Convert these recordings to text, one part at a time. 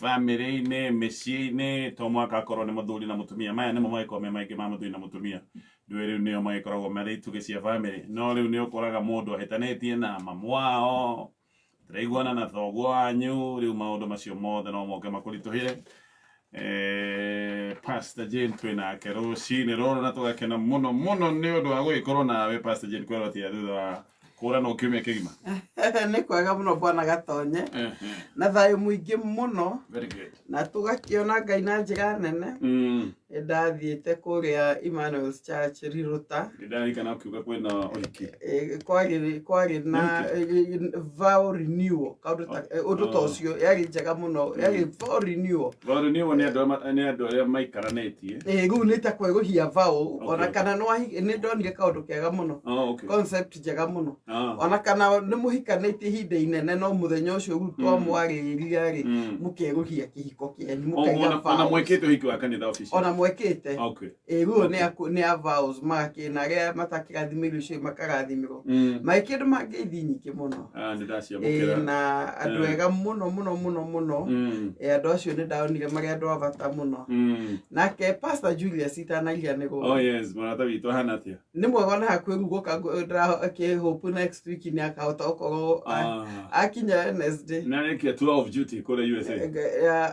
Bamĩrĩ-inĩ, mĩciĩ-inĩ, to mũhaka akorwo nĩ mũthuri na mũtumia. Maya nĩmo magĩkoragwo me maingĩ ma mũthuri na mũtumia. Ndũĩ rĩu nĩo magĩkoragwo marĩ itugĩ cia bamĩrĩ. No rĩu nĩ ũkoraga mũndũ ahĩtanĩtie na mamu wao, mũtiraiguana na thoguo wanyu, rĩu maũndũ macio mothe no moke makũritũhĩre. Eh, Pastor Jane twĩ nake rũcinĩ rũrũ na tũgakena mũno mũno nĩ ũndũ wa gũgĩkorwo nawe Pastor Jane kwĩrwo atĩa thutha wa kũranwo kiumia kĩgima. Nĩ kwega mũno bwana Gatonye na thayũ mũingĩ mũno. Very good. Na tũgakĩona Ngai na njĩra nene. Nĩ ndathiĩte kũrĩa Emmanuel's Church Riruta. Nĩ ndarikana ũkiuga kwĩna ũhiki. Kwarĩ kwarĩ na vow renewal, kaũndũ ta ũndũ ta ũcio, yarĩ njega mũno, yarĩ vow renewal. Vow renewal nĩ andũ nĩ andũ arĩa maikaranĩtie. Rĩu nĩ ta kwerũhia vow ona kana nĩ ndonire kaũndũ kega mũno. Concept njega mũno. Ona kana nĩ mũhikanĩtie ihinda inene, no mũthenya ũcio rĩu twamwarĩrĩria rĩ, mũkerũhia kĩhiko kĩanyu, mũkaiga Ona vows. Mwĩkĩte ũhiki wa kanitha official. Ona mwekĩte. Rĩu nĩ a vows magakĩna arĩa matakĩrathimĩirwo icio makarathimĩrwo magĩkĩndũ mangĩithi nyingĩ mũno. Ah, nĩ ndaciamũkĩra. Na andũ ega mũno mũno mũno mũno. Andũ acio nĩ ndaonire marĩ andũ a bata mũno. Nake Pastor Julius itanariganĩrwo. Oh yes, mũrata witũ ahana atĩa? Nĩ mwega, ona hakuhĩ rĩu gũka hope next week nĩ akahota gũkorwo akinya Wednesday. Nĩ arĩkia tour of duty kũrĩa USA.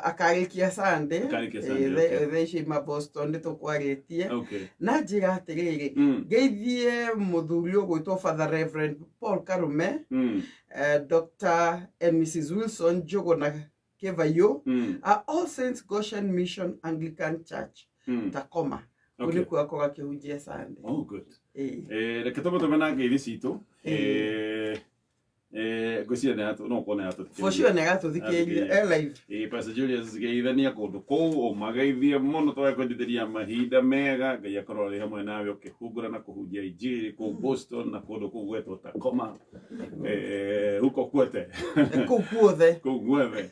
Akarĩkia Sunday. Akarĩkia Sunday, okay. Thaa icio ima Boston nĩ tũkwarĩtie. Na njĩra atĩrĩrĩ, ngeithie mũthuri ũgwĩtwo Father Reverend Paul Karume, Dr and Mrs Wilson Njũgũna Kĩvaiyũ, a All Saints Goshen Mission Anglican Church, Tacoma. Kũu nĩkuo akorwo akĩhunjia Sunday. Oh, good. Ĩĩ. Reke tũmũtũme na ngeithi citũ. Ngwĩciria nĩ no ũkorwo nĩ aratũthikĩrĩria. For sure nĩ aratũthikĩrĩria e live. Pastor Julius, geithania kũndũ kũu, ũmageithie mũno, tũgakwendithĩria mahinda mega. Ngai akorwo arĩ hamwe nawe ũkĩhungũra na kũhunjia injiri kũu Boston na kũndũ kũu gwetwo Tacoma, huko kwete. Kũu guothe. Kũu guothe.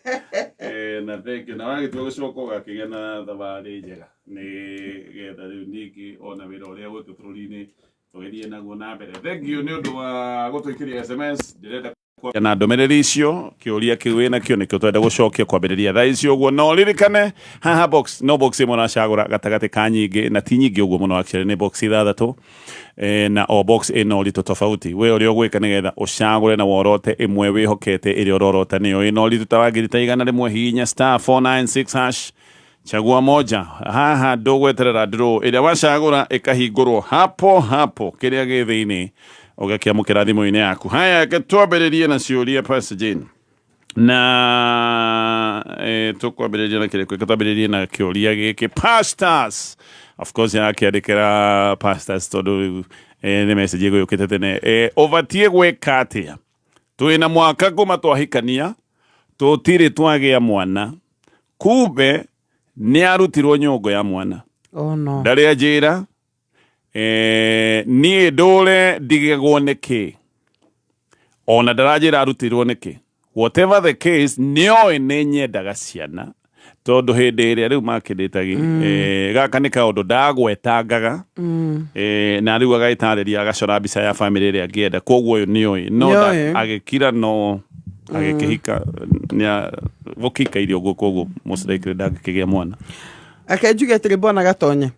Na thank you, na wagĩtua gũcoka ũgakĩgĩa na thabarĩ njega nĩ getha rĩu ningĩ ona wĩra ũrĩa gwĩtwo bũrũri-inĩ tũgĩthiĩ naguo na mbere. Thank you nĩ ũndũ wa gũtũikĩria SMS. Ndĩrenda na ndũmĩrĩri icio, kĩũria kĩu wĩnakĩo nĩkĩo twenda gũcokia kwambĩrĩria thaa icio ũguo. No ririkane haha box no box ĩmwe ũracagũra gatagatĩ ka nyingĩ, na ti nyingĩ ũguo mũno, actually nĩ box ithathatũ, na o box ĩna ũritũ tofauti. We ũrĩa ũgwĩka nĩgetha ũcagũre na worote ĩmwe wĩhokete ĩrĩa ũrorota nĩyo ĩna ũritũ ta wa ngiri ta 100, hihinya *496#, chagua moja. Haha ndũgweterera draw, ĩrĩa wacagũra ĩkahingũrwo hapo hapo, kĩrĩa gĩ thĩinĩ ũgakĩamũkĩra thimũ-inĩ yaku. Haya, reke twambĩrĩrie na ciũria, Pastor Jane, na tũkwambĩrĩria na kĩrĩkũ? Reke twambĩrĩrie na kĩũria gĩkĩ. Pastors, of course, yakĩandĩkĩra pastors tondũ rĩu nĩ message ĩgũyũkĩte tene. Ũbatiĩ gwĩka atĩa? Twĩna mwaka kuma twahikania, tũtirĩ twagĩa mwana. Kumbe nĩ arutirwo nyũngũ ya mwana. Oh no. Ndarĩ anjĩra. Niĩ ndũre ndigegwo nĩkĩ ona ndaranjĩra arutirwo nĩkĩ. Whatever the case, nĩoĩ nĩ nyendaga ciana tondũ hĩndĩ ĩrĩa rĩu makĩndĩtagi gaka nĩ kaũndũ ndagwetangaga. Na rĩu agagĩtarĩria, agacora mbica ya bamĩrĩ ĩrĩa angĩenda, koguo ũyũ nĩoĩ no Nĩoĩ. Agĩkira no agĩkĩhika nĩa gũkĩikaire ũguo, koguo most likely ndangĩkĩgĩa mwana. Ake njuge atĩrĩ, bwana Gatonye,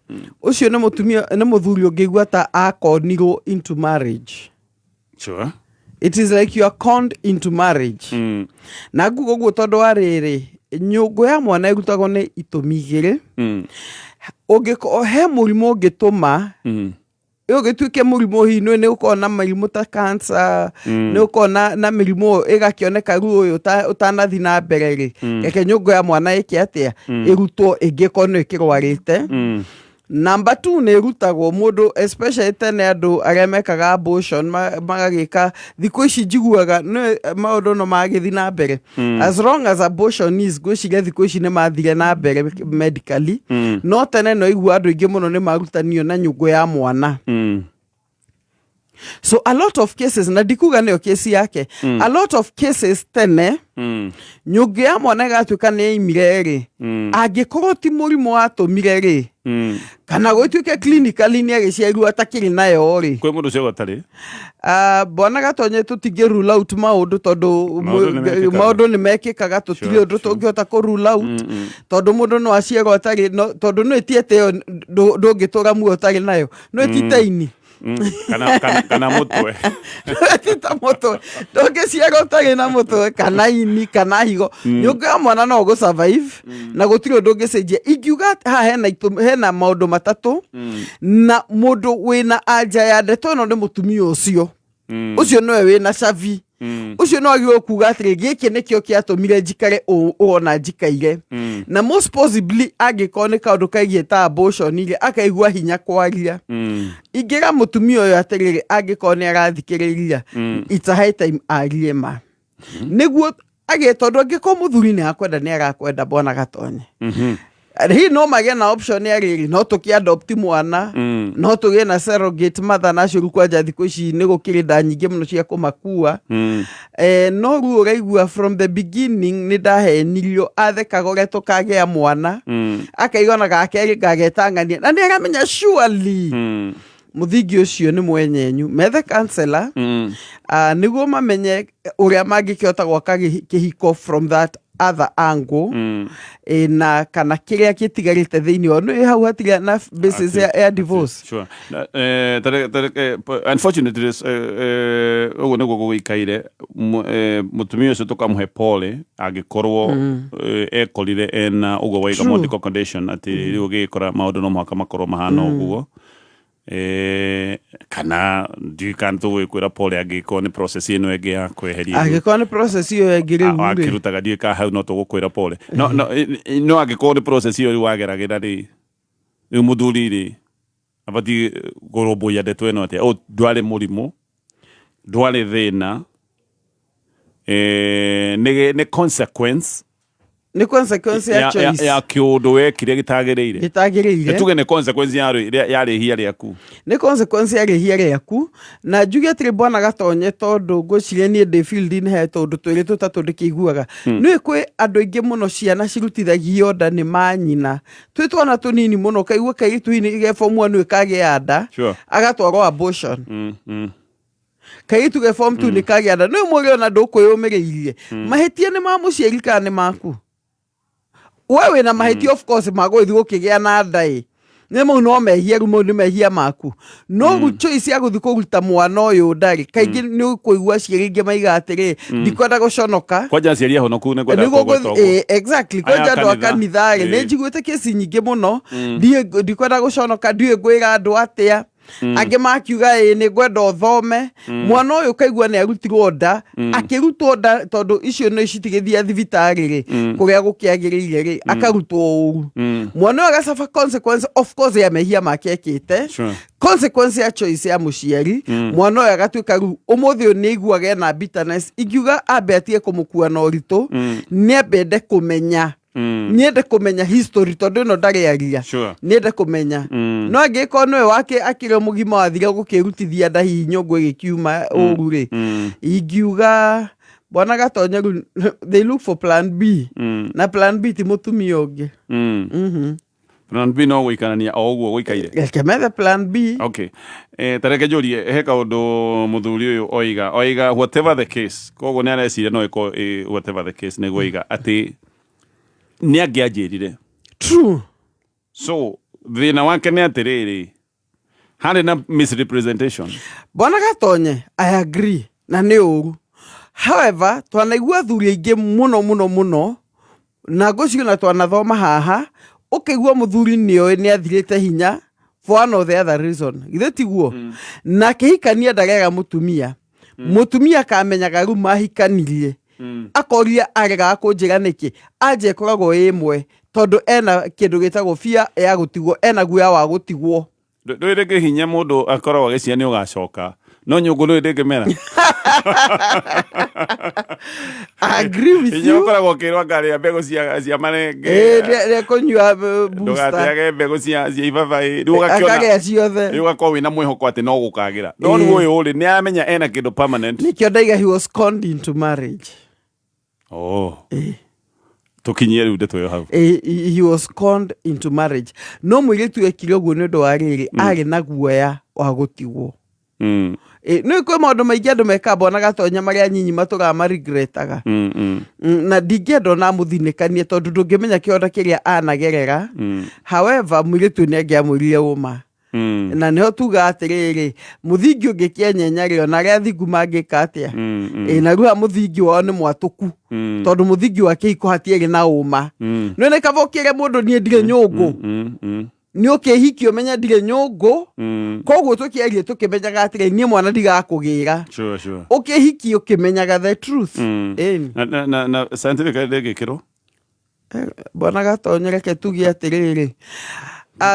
ũcio nĩ mũtumia, nĩ mũthuri ũngĩigua ta akonirwo into marriage. It is like you are conned into marriage. Na nguga ũguo tondũ wa rĩrĩ, nyũngũ ya mwana ĩrutagwo nĩ itũmi igĩrĩ. Ũngĩkorwo he mũrimũ ũngĩtũma ũgĩtuĩke mũrimũ, hihi nĩ ũkorwo na mĩrimũ ta cancer, nĩ ũkorwo na mĩrimũ ĩgakĩoneka rĩu ũyũ ũtanathiĩ na mbere rĩ, reke nyũngũ ya mwana ĩke atĩa? Ĩrutwo ĩngĩkorwo nĩ ĩkĩrwarĩte. Number two, nĩ ĩrutagwo mũndũ, especially tene andũ arĩa mekaga abortion magagĩka. Thikũ ici njiguaga nĩ maũndũ no magĩthiĩ na mbere. As long as abortion is, ngwĩciria thikũ ici nĩ mathire na mbere medically, no tene no igua andũ aingĩ mũno nĩ marutanio na nyũngũ ya mwana. So a lot of cases, na ndikuga nĩyo kesi yake, a lot of cases tene nyũngũ ya mwana ĩgatuĩka nĩ yaimire rĩ, angĩkorwo ti mũrimũ watũmire rĩ, kana gũtuĩke clinically nĩ agĩciarirwo atakĩrĩ nayo rĩ. Kwĩ mũndũ ũcio gatarĩ. Ah, bwana Gatonye, tũtingĩ rule out maũndũ tondũ Maũndũ nĩ mekĩkaga. Maũndũ nĩ mekĩkaga, tũtirĩ ũndũ tũngĩhota kũ rule out tondũ mũndũ no aciarwo atarĩ no, tondũ no ĩtie ĩyo ndũngĩtũra muoyo ũtarĩ nayo, no ĩtite ini. Kana mũtwe. Ĩtita mũtwe, ndũngĩciarwo ũtarĩ na mũtwe kana ini kana higo. Nyũngũ ya mwana no ũgũ survive na gũtirĩ ũndũ ũngĩcenjia. Ingiuga haha hena hena maũndũ matatũ, na mũndũ wĩna anja ya ndeto ĩno nĩ mũtumia ũcio. Ũcio nĩwe wĩna cabi. Ũcio no agĩrĩirwo kuga atĩrĩ, gĩkĩ nĩkĩo kĩatũmire njikare ũũ ũrona njikaire. Na most possibly angĩkorwo nĩ kaũndũ kaigiĩ ta abortion rĩ, akaigua hinya kwaria. Ingĩra mũtumia ũyũ atĩrĩrĩ, angĩkorwo nĩ arathikĩrĩria, it's a high time arie ma nĩguo agĩe, tondũ angĩkorwo mũthuri nĩ akwenda, nĩ arakwenda, bwana Gatonye. Hihi no magĩe na option ya rĩrĩ, no tũkĩ adopt mwana, no tũgĩe na surrogate mother, na acio rĩu kwanja thikũ ici nĩ gũkĩrĩ nda nyingĩ mũno cia kũmakua. No rĩu ũraigua from the beginning nĩ ndahenirio, athekaga ũrĩa tũkagĩa mwana, akaigua na gakerĩ ngagetang'ania, na nĩ aramenya surely mũthingi ũcio nĩ mwenyenyu. Methe counselor nĩguo mamenye ũrĩa mangĩkĩhota gwaka kĩhiko from that other angle. Na kana kĩrĩa gĩtigarĩte thĩinĩ wao nĩ hau hatirĩ na basis ya divorce. Sure. Na, unfortunately, ũguo nĩguo gũgĩikaire. Mũtumia ũcio tũkamũhe pole angĩkorwo ekorire ena ũguo waiga medical condition, atĩ rĩu ũgĩkora maũndũ no mũhaka makorwo mahana ũguo. Kana ndiũĩ kana tũgũgĩkwĩra pole angĩkorwo nĩ process ĩno ĩngĩ ya kweheria. Angĩkorwo nĩ process ĩyo ĩngĩ rĩu rĩ. Wakĩrutaga, ndiũĩ kana hau no tũgũkwĩra pole, no angĩkorwo nĩ process ĩyo rĩu wageragĩra rĩ, rĩu mũthuri rĩ abatiĩ kũrũmbũiya ndeto ĩno atĩa? Ũ ndwarĩ mũrimũ, ndwarĩ thĩna, nĩ consequence. Nĩ consequence ya choice. Ya kĩũndũ wekire gĩtagĩrĩire. Gĩtagĩrĩire. Tuge nĩ consequence ya rĩhia rĩaku. Nĩ consequence ya rĩhia rĩaku. Na njuge atĩrĩ, bwana Gatonye, tondũ ngwĩciria niĩ ndĩ field-inĩ, he tũndũ twĩrĩ tũtatũ ndĩkĩiguaga. Nĩũĩ kwĩ andũ aingĩ mũno ciana cirutithagio nda nĩ manyina twĩ twana tũnini mũno, kaigua kairĩtu hihi ge form 1 kagĩa nda, agatwarwo abortion. Kairĩtu ge form 2 nĩ kagĩa nda, nĩũĩ mwĩrĩ ona ndũkwĩyũmĩrĩirie. Mahĩtia nĩ ma mũciari kana nĩ maku? We wĩna mahĩtia, of course, ma gũgĩthiĩ gũkĩgĩa na nda ĩ, nĩ mau no mehia rĩu, mau nĩ mehia maku, no rĩu choice ya gũthiĩ kũruta mwana ũyũ ndarĩ, kaingĩ nĩ ũkũigua aciari aingĩ maiga atĩrĩ, "Ndikwenda gũconoka." Kwanja aciari ahonoku nĩ kwenda nĩguo kũgweta ũguo. Exactly. Aya Kwanja andũ a kanitha. kanitha rĩ, nĩ njiguĩte kesi nyingĩ mũno. Ndikwenda gũconoka, ndiũĩ ngwĩra andũ atĩa. Angĩ makiuga ĩ nĩ ngwenda ũthome. Mwana ũyũ kaigua nĩ arutirwo nda, akĩrutwo nda tondũ icio nĩ citigĩthia thibitarĩ rĩ, kũrĩa gũkĩagĩrĩire rĩ, akarutwo ũru. Mwana ũyũ agacaba consequence, of course, ya mehia make ekĩte, consequence ya choice ya mũciari. Mwana ũyũ agatuĩka rĩu ũmũthĩ ũyũ nĩ aiguaga ena bitterness. Ingiuga ambe atige kũmũkua na ũritũ, nĩ ambe ende kũmenya, niende kũmenya history, tondũ ĩno ndarĩ aria. Niende kũmenya. No angĩkorwo nĩwe wake akĩrĩ o mũgima wathire gũkĩrutithia nda, hihi nyũngũ ĩgĩkiuma ũru rĩ, ingiuga bwana Gatonye rĩu they look for plan B. Na plan B ti mũtumia ũngĩ. Plan B no gũikarania o ũguo gũikaire. Reke methe plan B. Okay, tareke njũrie, he kaũndũ mũthuri ũyũ oiga whatever the case, koguo nĩ areciria no ĩkorwo whatever the case nĩguo oiga atĩ nĩ angĩanjĩrire. So thĩna wake nĩ atĩrĩrĩ, harĩ na misrepresentation. Bwana Gatonye, I agree na nĩ ũru. However, twanaigua athuri aingĩ mũno mũno mũno, na ngwĩciria na twanathoma haha, ũkaigua mũthuri nĩoĩ nĩ athirĩte hinya for one or the other reason, githĩ tiguo? Na akĩhikania ndarega mũtumia, mũtumia akamenyaga rĩu mahikanirie, akoria aregaga kũnjĩra nĩkĩ. Anja ĩkoragwo ĩ ĩmwe, tondũ ena kĩndũ gĩtagwo fear ya gũtigwo, ena guoya wa gũtigwo. Ndũrĩ rĩngĩ hinya, mũndũ akoragwo agĩciria nĩ ũgacoka. No nyũngũ nĩ ndĩngĩmera. I agree with Inya you. ũkoragwo ũkĩrwo ngarĩa mbegũ cia marenge. Rĩa kũnyua booster. Ndũgateage mbegũ cia ibabaĩ. Rĩu ũgakĩona Akagĩa ciothe. Rĩu ũgakorwo wĩna mwĩhoko atĩ no gũkagĩra. No rĩu ũyũ rĩ, nĩ aramenya ena kĩndũ permanent. Nĩkĩo ndaiga he was conned into marriage. Oh. Tũkinyie rĩu ndeto ĩyo hau. He was conned into marriage. No mũirĩtu ekire ũguo nĩ ũndũ wa rĩrĩ, arĩ na guoya wa gũtigwo. Nĩ kwĩ maũndũ maingĩ andũ mekaga bona gatonya marĩa anyinyi matũraga marigretaga. Na ndingĩenda ona mũthinĩkanie tondũ ndũngĩmenya kĩonda kĩrĩa anagerera. However, mũirĩtu nĩ angĩamwĩrire ũma. Na nĩho tuga atĩrĩrĩ, mũthingi ũngĩkĩenyenya rĩ, ona arĩa athingu mangĩka atĩa? Na rĩu haha mũthingi wao nĩ mwatũku. Tondũ mũthingi wa kĩhiko hatiarĩ na ũma. Nĩ nĩ kaba ũkĩre mũndũ niĩ ndirĩ nyũngũ. Nĩ ũkĩhikia ũmenye ndirĩ nyũngũ. Koguo tũkĩaria tũkĩmenyaga atĩrĩ, niĩ mwana ndigakũgĩra. Sure, sure. Ũkĩhikia ũkĩmenyaga the truth. Ĩni. Na scientifically ndĩngĩkĩrwo? Bwana Gatonyo, reke tuge atĩrĩrĩ.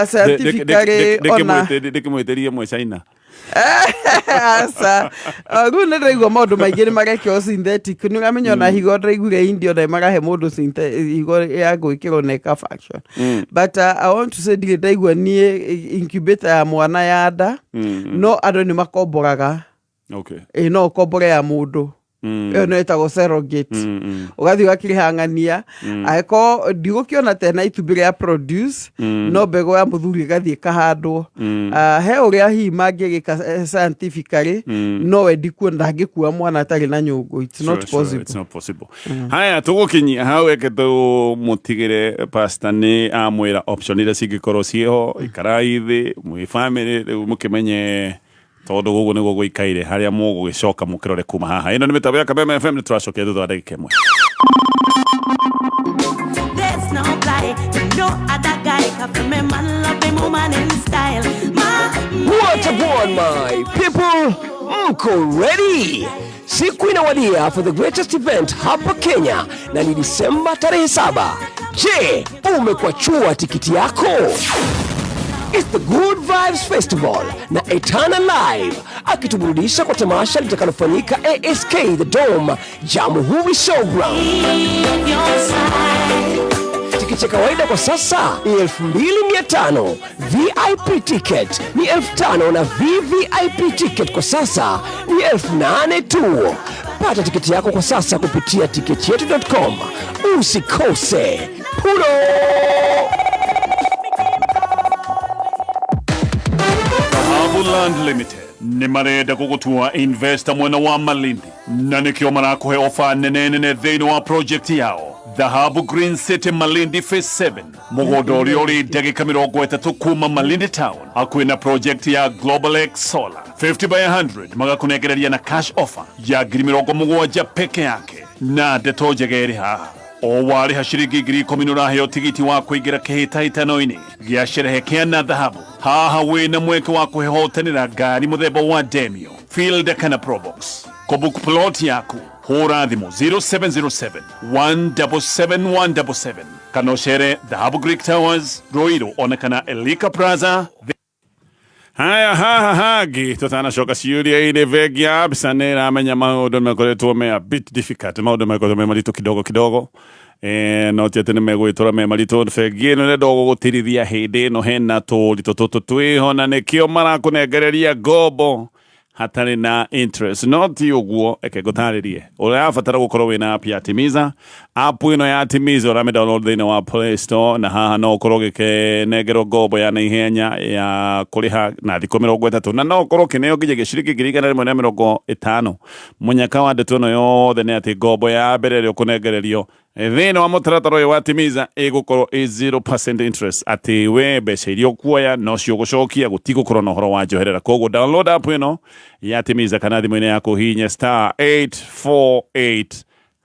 Scientifically ona Ndĩkĩmwĩtĩrie mwe China. Aca. Rĩu nĩ ndĩraigua maũndũ maingĩ nĩ marekĩrwo synthetic. Nĩ ũramenya ona higo ndĩraiguire India ona marahe mũndũ higo ya gwĩkĩrwo na ĩka function. But I want to say ndirĩ ndaigua niĩ incubator ya mwana ya nda. No andũ nĩ makomboraga. No ũkombore ya mũndũ. Ĩyo nĩyo ĩtagwo surrogate. Ũgathiĩ ũgakĩrĩhang'ania. Angĩkorwo ndigũkĩona ta ĩna itumbĩ rĩa produce, no mbegũ ya mũthuri ĩgathiĩ ĩkahandwo. He ũrĩa hihi mangĩgĩka scientifically, no we ndikuona ndangĩkua mwana atarĩ na nyũngũ. It's not Sure, sure, possible. it's not possible. Haya, tũgũkinyia hau eke tũmũtigĩre pastor nĩ amwĩra option iria cingĩkorwo ciĩho, ikarai thĩ mwĩ family rĩu mũkĩmenye tondũ gũkũ nĩguo gũikaire harĩa mũgũgĩcoka mũkĩrore kuma haha. Ĩno nĩ mĩtambo ya Kameme FM, nĩ tũracokia thutha wa ndagĩka ĩmwe. There's nobody, no other guy, 'cause me man love him woman in style. My What a my people, mko ready? Siku inawadia for the greatest event hapa Kenya na ni Disemba tarehe 7. Je, umekwachua tikiti yako? It's the Good Vibes Festival na Etana Live akituburudisha kwa tamasha litakalofanyika ASK The Dome, Jamhuri Showground. Tikiti ya kawaida kwa sasa ni elfu mbili mia tano, VIP ticket ni elfu tano na VVIP ticket kwa sasa ni elfu nane tu. Pata tiketi yako kwa sasa kupitia tiketi yetu dot com. Usikose. Pulo! Dhahabu Land Limited nĩ marenda gũgũtua investor mwena wa Malindi na nĩkĩo marakũhe ofa nene nene thĩinĩ wa project yao Dhahabu Green City Malindi Phase 7, mũgũnda ũrĩa ũrĩ ndagĩka mĩrongo ĩtatũ kuma Malindi Town, hakuhĩ na project ya Global X Solar 50 by 100, magakũnengereria na cash offer ya ngiri mĩrongo mũgwanja peke yake. Na ndeto njega ĩrĩ haha, o warĩha ciringi ngiri ikũmi nĩ ũraheo tigiti wa kũingĩra kĩhĩtahĩtano-inĩ gĩa sherehe kĩa na dhahabu. Haha wĩna mweke wa kwĩhotanĩra ngari mũthemba wa Demio, Fielder kana Probox. Kũbook plot yaku hũra thimũ zero seven zero seven one double seven one double seven kana ũcere Dhahabu Greek Towers, Ruiru ona kana Elika Plaza. Haya, haha hagi tutanacoka ciũria-inĩ. Bengi ya Absa nĩ ĩramenya maũndũ makoretwo me a bit difficult, maũndũ makoretwo me maritũ kidogo kidogo. No ti atĩ nĩ megũgĩtũra me maritũ. Bengi ĩno ĩrenda gũgũtirithia hĩndĩ ĩno hena tũritũ tũtũ twĩho, na nĩkĩo marakũnengereria ngombo hatarĩ na interest. No ti ũguo, reke ngũtarĩrie. Ũrabatara gũkorwo wĩna app ya Timiza. App ĩno ya Timiza ũramĩ download thĩinĩ wa Play Store, na haha no ũkorwo ũgĩkĩnengerwo ngombo ya naihenya ya kũrĩha na thikũ mĩrongo ĩtatũ, na no ũkorwo ũkĩneo nginyagia ciringi ngiri igana rĩmwe na mĩrongo ĩtano. Mũnyaka wa ndeto ĩno yothe nĩ atĩ ngombo ya mbere ĩrĩa ũkũnengererio thĩinĩ wa mũtaratara ũyũ wa Timiza ĩgũkorwo ĩ 0% interest, atĩ we mbeca iria ũkuoya no cio ũgũcokia, gũtigũkorwo na ũhoro wa njoherera. Koguo download app ĩno ya Timiza kana thimũ-inĩ yaku hihinya star 848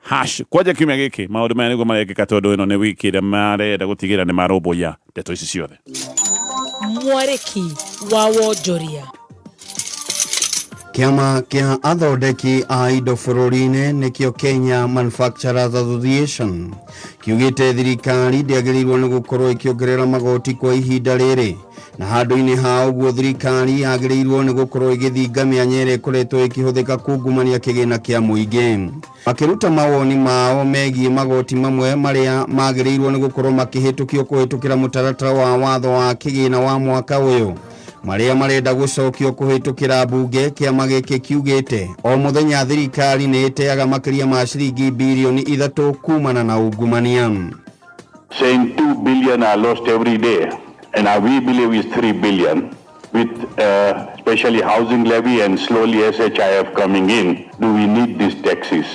hash. Kwanja kiumia gĩkĩ maũndũ maya nĩguo marekĩka, tondũ ĩno nĩ wiki ĩrĩa marenda gũtigĩrĩra nĩ marũmbũiya ndeto ici ciothe. Mwarĩki wa wonjoria. Kĩama kĩa athondeki a indo bũrũri-inĩ nĩkĩo Kenya Manufacturers Association kiugĩte thirikari ndĩagĩrĩirwo nĩ gũkorwo ĩkĩongerera magoti kwa ihinda rĩrĩ. Na handũ-inĩ ha ũguo thirikari yagĩrĩirwo nĩ gũkorwo ĩgĩthinga mĩanya ĩrĩa ĩkoretwo ĩkĩhũthĩka kungumania kĩgĩna kĩa mũingĩ. Makĩruta mawoni mao megiĩ magoti mamwe marĩa magĩrĩirwo nĩ gũkorwo makĩhĩtũkio kũhĩtũkĩra mũtaratara wa watho wa kĩgĩna wa mwaka ũyũ, marĩa marenda gũcokio kũhĩtũkĩra mbunge. Kĩama gĩkĩ kiugĩte o mũthenya thirikari nĩ ĩteaga makĩria ma ciringi birioni 3 kumana na ungumania. Saying 2 billion are lost every day, and we believe is 3 billion, with especially housing levy and slowly SHIF coming in. Do we need these taxes?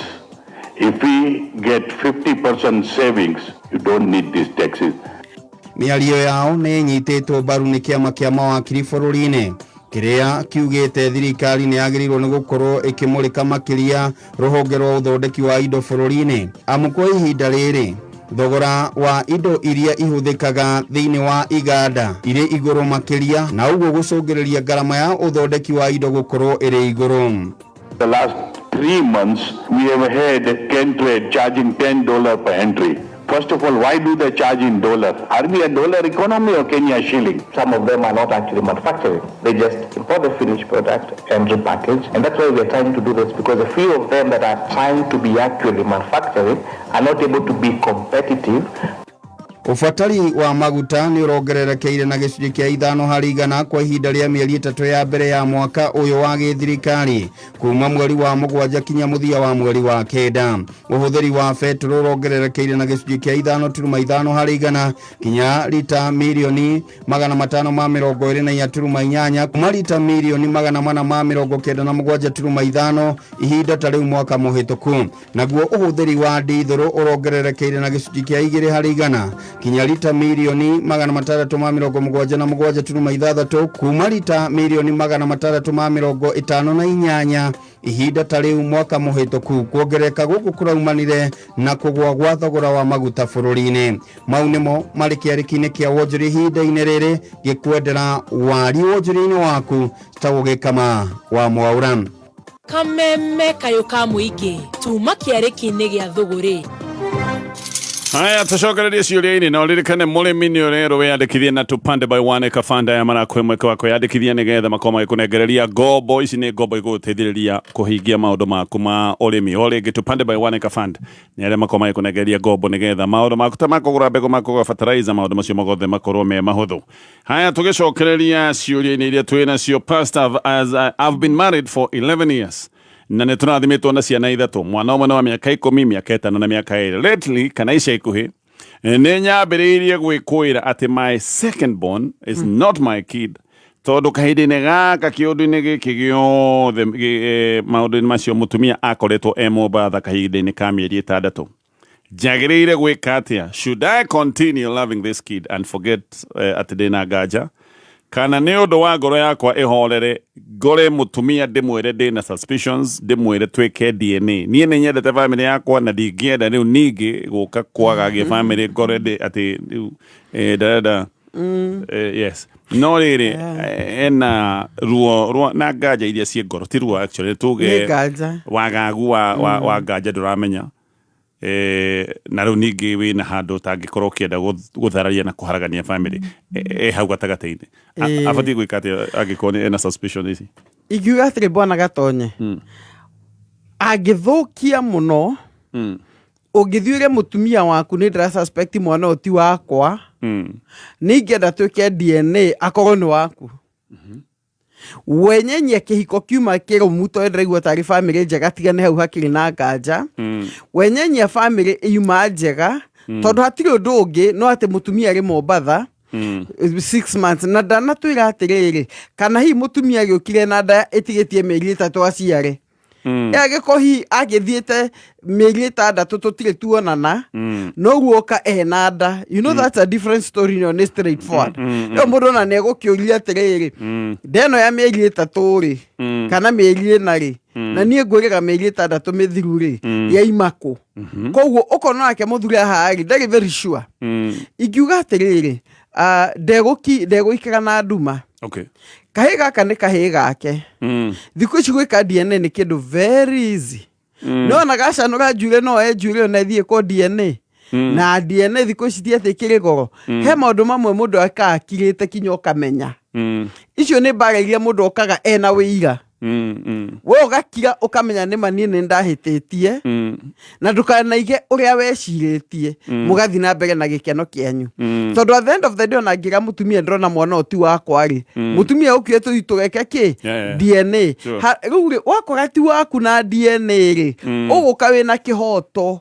If we get 50% savings, you don't need these taxes. Mĩario yao nĩ ĩnyitĩtwo mbaru nĩ kĩama kĩa mawakiri bũrũri-inĩ, kĩrĩa kiugĩte thirikari nĩ yagĩrĩirwo nĩ gũkorwo ĩkĩmũrĩka makĩria rũhonge rwa ũthondeki wa indo bũrũri-inĩ, amu kwa ihinda rĩrĩ thogora wa indo iria ihũthĩkaga thĩinĩ wa iganda irĩ igũrũ makĩria, na ũguo gũcũngĩrĩria ngarama ya ũthondeki wa indo gũkorwo ĩrĩ igũrũ. The last 3 months, we have had Kentrade charging $10 per entry. First of all, why do they charge in dollar? Are we a dollar economy or Kenya shilling? Some of them are not actually manufacturing. They just import the finished product and repackage. And that's why we are trying to do this, because a few of them that are trying to be actually manufacturing are not able to be competitive. Ũbatari wa maguta nĩ ũrongererekeire na gĩcunjĩ kĩa 5% kwa ihinda rĩa mĩeri 3 ya mbere ya mwaka ũyũ wa gĩthirikari, kuma mweri wa 7 kinya mũthia wa mweri wa 9. Ũhũthĩri wa betũrũ ũrongererekeire na gĩcunjĩ kĩa 5.5% kinya rita mirioni 524.8, kuma rita mirioni 497.5 ihinda ta rĩu mwaka mũhĩtũku. Naguo ũhũthĩri wa ndithũrũ ũrongererekeire na gĩcunjĩ kĩa 2% kinya rita mirioni 677.6, kuma rita mirioni 658 ihinda ta rĩu mwaka mũhĩtũku. Kuongerereka gũkũ kũraumanire na kũgũa gwa thogora wa maguta bũrũri-inĩ. Mau nĩmo marĩ kĩarĩki-inĩ kĩa wonjoria ihinda-inĩ rĩrĩ, gĩkwendera wari wonjoria-inĩ waku ta gũgĩkama wa Mwaura. Kameme kayũ ka mũingĩ tuma kĩarĩki-inĩ gĩa thũgũrĩ. Haya, tucokererie ciũria-inĩ na ũririkane mũrĩmi nĩ ũrerwo wĩyandĩkithie na Tupande by One Acre Fund. Aya marakũhe mweke wa kwĩyandĩkithia nĩgetha makorwo magĩkũnengereria ngombo. Ici nĩ ngombo igũgũteithĩrĩria kũhingia maũndũ maku ma ũrĩmi. O rĩngĩ, Tupande by One Acre Fund nĩ arĩa makorwo magĩkũnengereria ngombo nĩgetha maũndũ maku ta makũgũra mbegũ, makũgũra fertilizer, maũndũ macio mothe makorwo me mahũthũ. Haya, tũgĩcokereria ciũria-inĩ iria twĩ nacio. Pastor, as I've been married for 11 years na nĩ tũrathimĩtwo na ciana 3, mwana ũmwe nĩ wa mĩaka 10, mĩaka 5 na mĩaka 2. Lately, kana ica ikuhĩ, nĩ nyambĩrĩirie gwĩkũĩra atĩ my second born is not my kid, tondũ kahinda-inĩ gaka kĩũndũ-inĩ gĩkĩ gĩothe, maũndũ-inĩ macio, mũtumia akoretwo e Mombatha kahinda-inĩ ka mĩeri 6. Njagĩrĩire gwĩka atĩa? Should I continue loving this kid and forget atĩ ndĩna nganja, kana nĩ ũndũ wa ngoro yakwa ĩhorere ngore mũtumia ndĩmwĩre ndĩna suspicions, ndĩmwĩre twĩke DNA? Niĩ nĩ nyendete family yakwa na ndingĩenda rĩu ningĩ gũka kwagagia family ngore ndĩ atĩ rĩu ndarenda yes, no rĩrĩ, ena ruo ruo na nganja iria ciĩ ngoro, ti ruo actually, tuge Nĩ nganja. Wagagu wa nganja ndũramenya, na rĩu ningĩ wĩna handũ ũtangĩkorwo ũkĩenda gũthararia na kũharagania family, hau gatagatĩ-inĩ. Abatiĩ gwĩka atĩa angĩkorwo nĩ ena suspicion ici? Ingiuga atĩrĩ, bwana Gatonye, angĩthũkia mũno, ũngĩthiĩ ũre mũtumia waku, "Nĩ ndĩra suspect mwana ũyũ ti wakwa, nĩ ingĩenda twĩke DNA akorwo nĩ waku," wenyenyia kĩhiko kiuma kĩrũmu, tondũ ndĩraigua tarĩ family njega, tigane hau hakĩrĩ na nganja. Wenyenyia family yuma njega, tondũ hatirĩ ũndũ ũngĩ no atĩ mũtumia arĩ Mombatha 6 months na ndanatwĩra atĩrĩrĩ, kana hihi mũtumia agĩũkire na nda ĩtigĩtie mĩeri 3 aciare. Angĩkorwo hihi agĩthiĩte mĩeri 6 tũtirĩ tuonana, noguo oka ena nda, you know that's a different story. No nĩ straight forward ĩyo mũndũ ona nĩ egũkĩũria atĩrĩrĩ, nda ĩno ya mĩeri 3 rĩ, kana mĩeri 4 rĩ, na niĩ ngwĩrĩga mĩeri 6 mĩthiru rĩ, yaima kũ? Koguo ũkona nake mũthuri haha rĩ, ndarĩ very sure. Ingiuga atĩrĩrĩ, ndegũikara na nduma. Kahĩ gaka nĩ kahĩ gake. Thikũ ici gwĩka DNA nĩ kĩndũ very easy. No ona gacanũra njuĩrĩ, no enjuĩrĩ ona ĩthiĩ kwa DNA. Na DNA thikũ ici ti atĩ ĩkĩrĩ goro. He maũndũ mamwe mũndũ ekaga akirĩte kinya ũkamenya. Icio nĩ mbara iria mũndũ okaga ena wĩira. We ũgakira ũkamenya nĩma niĩ nĩ ndahĩtĩtie na ndũkanaige ũrĩa wecirĩtie, mũgathiĩ na mbere na gĩkeno kĩanyu, tondũ at the end of the day, ona ngĩra mũtumia ndĩrona mwana ũyũ ti wakwa rĩ, mũtumia ũkire tũthiĩ tũgeke kĩ? DNA. Rĩu rĩ, wakora ti waku na DNA rĩ, ũgũka wĩna kĩhoto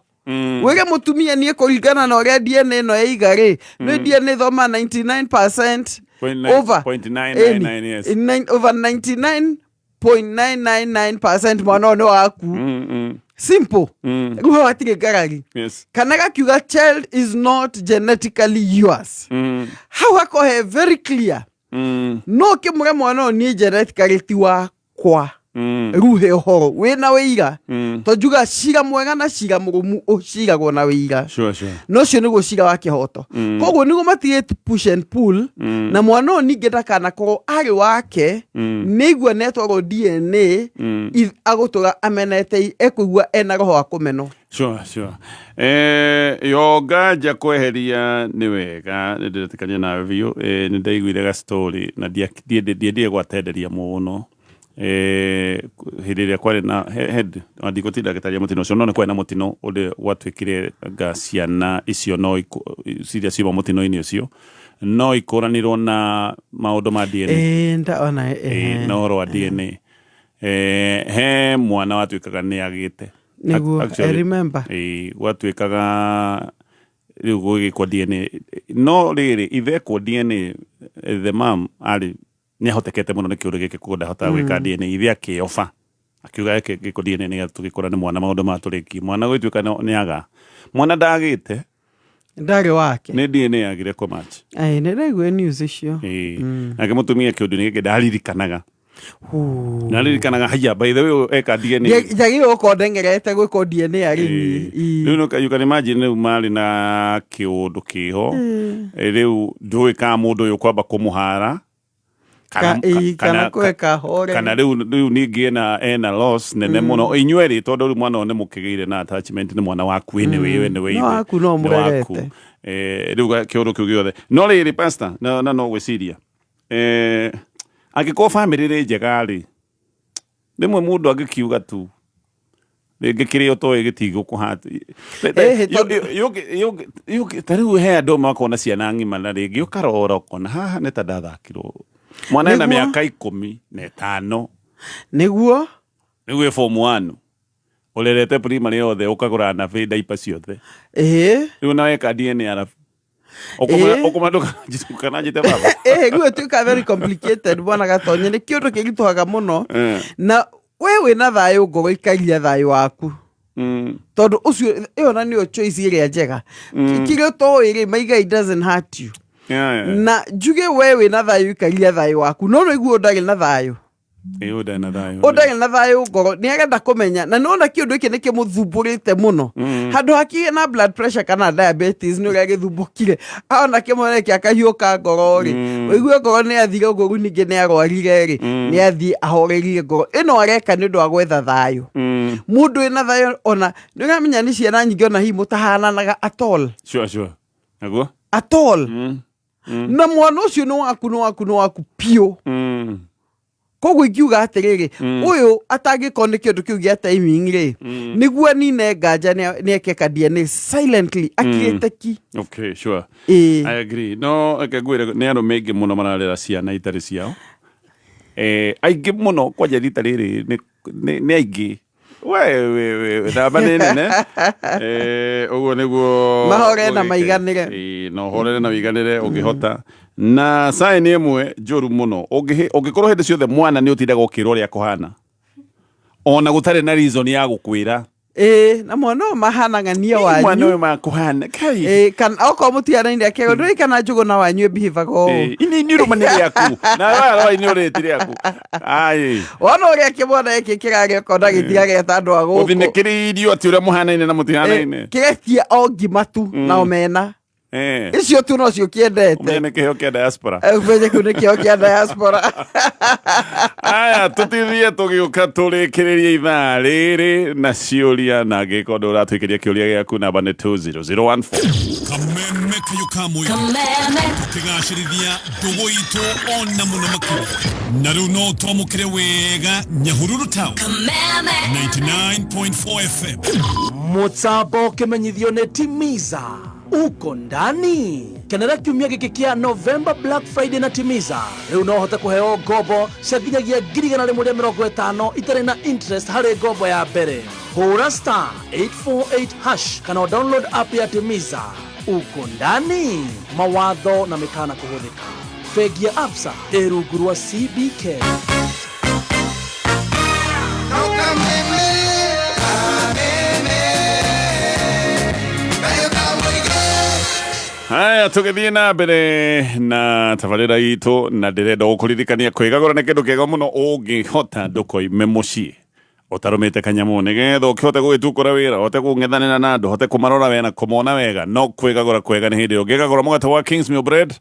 wĩre mũtumia, niĩ kũringana na ũrĩa DNA ĩno yaiga rĩ, nĩ DNA thoma 99% Point nine- over point nine nine nine, yes. Over 99.999% mwana ũyũ nĩ waku. Simple. Rĩu hau hatirĩ ngarari. Kana gakiuga child is not genetically yours, hau hakorwo he very clear. No kĩmũre mwana ũyũ niĩ genetically ti wakwa. Rĩu he ũhoro wĩna wĩira, to njuga cira mwega na cira mũrũmu ũciragwo na wĩira. Na ũcio nĩguo cira wa kĩhoto. Koguo nĩguo matigĩte push and pull na mwana ũyũ ningĩ ndakanakorwo arĩ wake. Nĩigua nĩatwarwo DNA, agũtũra amenete, ekũigua ena roho wa kũmenwo. Sure. Yo nganja kweheria nĩ wega, nĩ ndĩretĩkania nawe biũ. Nĩ ndaiguire ga story na ndiendire gwatenderia mũno. Hĩndĩ ĩrĩa kwarĩ na head na ndigũtinda ngĩtaria mũtino ũcio, no nĩ kwarĩ na mũtino ũrĩa gwatuĩkire nga ciana icio no iria ciuma mũtino-inĩ ũcio no ikũranirwo na maũndũ ma DNA. Ĩĩ, ndaona. Na ũhoro wa DNA, he mwana watuĩkaga nĩ agĩte. Nĩguo, I Actually, remember. Gwatuĩkaga rĩu gũgĩkwo DNA, no rĩrĩ ithekwo DNA, the mam arĩ nĩ ahotekete mũno nĩ kĩũndũ gĩkĩ, koguo ndahotaga gwĩka DNA. Ithe akĩoba akiuga eke gĩkwo DNA nĩgetha tũgĩkũra nĩ mwana maũndũ maya tũrĩkie mwana gũgĩtuĩka nĩ aga mwana ndagĩte. Ndarĩ wake. Nĩ DNA yagire kũmatch. Ĩĩ, nĩ ndaigua news icio. Nake mũtumia kĩũndũ-inĩ gĩkĩ ndaririkanaga, ndaririkanaga haya, by the way, eka DNA. Njagĩrĩirwo gũkorwo ndengerete gwĩkwo DNA arĩ niĩ. Rĩu you can imagine rĩu marĩ na kĩũndũ kĩho. Rĩu ndũĩ kana mũndũ ũyũ kwamba kũmũhara Kana kũreka hore. Kana rĩu ningĩ ena loss nene mũno inyuerĩ, tondũ rĩu mwana ũyũ nĩ mũkĩgĩire na attachment, nĩ mwana waku anyway, anyway. No waku, no Nĩ waku. mũrerete. Rĩu kĩũndũ kĩu gĩothe no rĩrĩ, pastor, na no gwĩciria, angĩkorwo family rĩ njega rĩ, rĩmwe mũndũ angĩkiuga tu rĩngĩ kĩrĩa ũtoĩ gĩtigũkũhata. Ta rĩu he andũ makoragwo na ciana ng'ima na rĩngĩ ũkarora ũkona haha nĩ ta ndathakirwo mwana ena mĩaka 15. Rĩu ĩ form one, ũrerete primary yothe, ũkagũra nappy, diaper ciothe. Rĩu na weka DNA arabu ũkũma ndũkananjĩte baba. Rĩu ĩtuĩka very complicated, bwana Gatonye, nĩ kĩũndũ kĩritũhaga mũno. Na we wĩna thayũ ngoro, ikaria thayũ waku, tondũ ũcio ĩyo na nĩyo choice ĩrĩa njega. Kĩrĩa ũtoĩ rĩ, maiga it doesn't hurt you. Na njuge we wĩna thayũ, ikaria thayũ waku, no nĩguo ndarĩ na thayũ. Ĩĩ, ũndarĩ na thayũ. Ũndarĩ na thayũ ngoro, nĩ arenda kũmenya, na nĩwona kĩũndũ gĩkĩ nĩ kĩmũthumbũrĩte mũno, handũ hakĩgĩe na blood pressure kana diabetes, nĩ ũrĩa gĩthumbũkire aona kĩmwana kĩa kahiũ ka ngoro rĩ, ũigue ngoro nĩ athire ũguo. Rĩu ningĩ nĩ arwarire rĩ, nĩ athiĩ ahorerie ngoro ĩno, areka nĩ ũndũ wa gwetha thayũ. Mũndũ wĩna thayũ, ona nĩ ũramenya nĩ ciana nyingĩ ona hihi mũtahananaga at all. Sure, naguo. At all. Na mwana ũcio nĩ waku, nĩ waku, nĩ waku piũ. Koguo ingiuga atĩrĩrĩ, ũyũ atangĩkorwo nĩ kĩũndũ kĩu gĩa timing rĩ, nĩguo anine nganja, nĩ eke ka DNA silently akirĩte ki. Okay, sure. Ĩĩ. I agree. No reke ngwĩre, nĩ arũme aingĩ mũno mararera ciana itarĩ ciao, aingĩ mũno kwanja rita rĩrĩ nĩ aingĩ. We namba nĩ nene. Ũguo nĩguo. Mahorere na ũgĩke. maiganĩre. Ĩĩ, na ũhorere na ũiganĩre ũngĩhota. Na sign ĩmwe njũru mũno, ũngĩkorwo hĩndĩ ciothe mwana nĩ ũtindaga ũkĩrwo ũrĩa kũhana ona gũtarĩ na reason ya gũkwĩra. Ĩĩ, na mwana ũyũ mahanang'ania mwana wanyu. Ũyũ makũhana kai. Ĩĩ, kana okorwo mũtianaine akĩrwo ndũĩ kana njũgũ na wanyu ĩbihivaga ũũ. Ini ini rũma nĩ rĩaku na rora ini ũrĩti rĩaku ai. Wona ũrĩa kĩmwana gĩkĩ kĩrarĩa ũkona gĩtirageta andũ a gũkũ. Ũthinĩkĩrĩirio atĩ ũrĩa mũhanaine na mũtihanaine. Kĩretia o ngima tu na omena. Icio tu nocio kĩendete. Ũmenye nĩ kĩheo kĩa diaspora. Ũmenye kĩu nĩ kĩheo kĩa diaspora. Aya, tũtithie tũgĩũka tũrĩkĩrĩrie ithaa rĩrĩ na ciũria, na angĩkorwo ndũratũikĩria kĩũria gĩaku, namba nĩ 20014. Kameme kayo ka mũingĩ tũkĩgacĩrithia ndũgũ itũ ona mũno makĩria, na rĩu no twamũkĩre wega Nyahururu Town 99.4 FM. Mũtambo ũkĩmenyithio nĩ Timiza uko ndani. Kenera kiumia gĩkĩ kĩa November Black Friday na Timiza. Rĩu no ũhote kũheo ngombo cia nginyagia 150,000 itarĩ na interest harĩ ngombo ya mbere. Hũra *848# kana download app ya Timiza. Uko ndani. Mawatho na mĩkana kũhũthĩka. Bengi ya Absa ĩ rungu rwa CBK. Haya, tũgĩthiĩ na mbere na tabarĩra itũ, na ndĩrenda gũkũririkania kwĩgagũra nĩ kĩndũ kĩega mũno ũngĩhota. Ndũkoime mũciĩ ũtarũmĩte kanyamũ, nĩgetha ũkĩhote gũgĩtukũra wĩra, ũhote kũng'ethanĩra na andũ, ũhote kũmarora wega na kũmona wega. No kwĩgagũra kwega nĩ hĩndĩ ĩrĩa ũngĩgagũra mũgate wa Kingsmill Bread.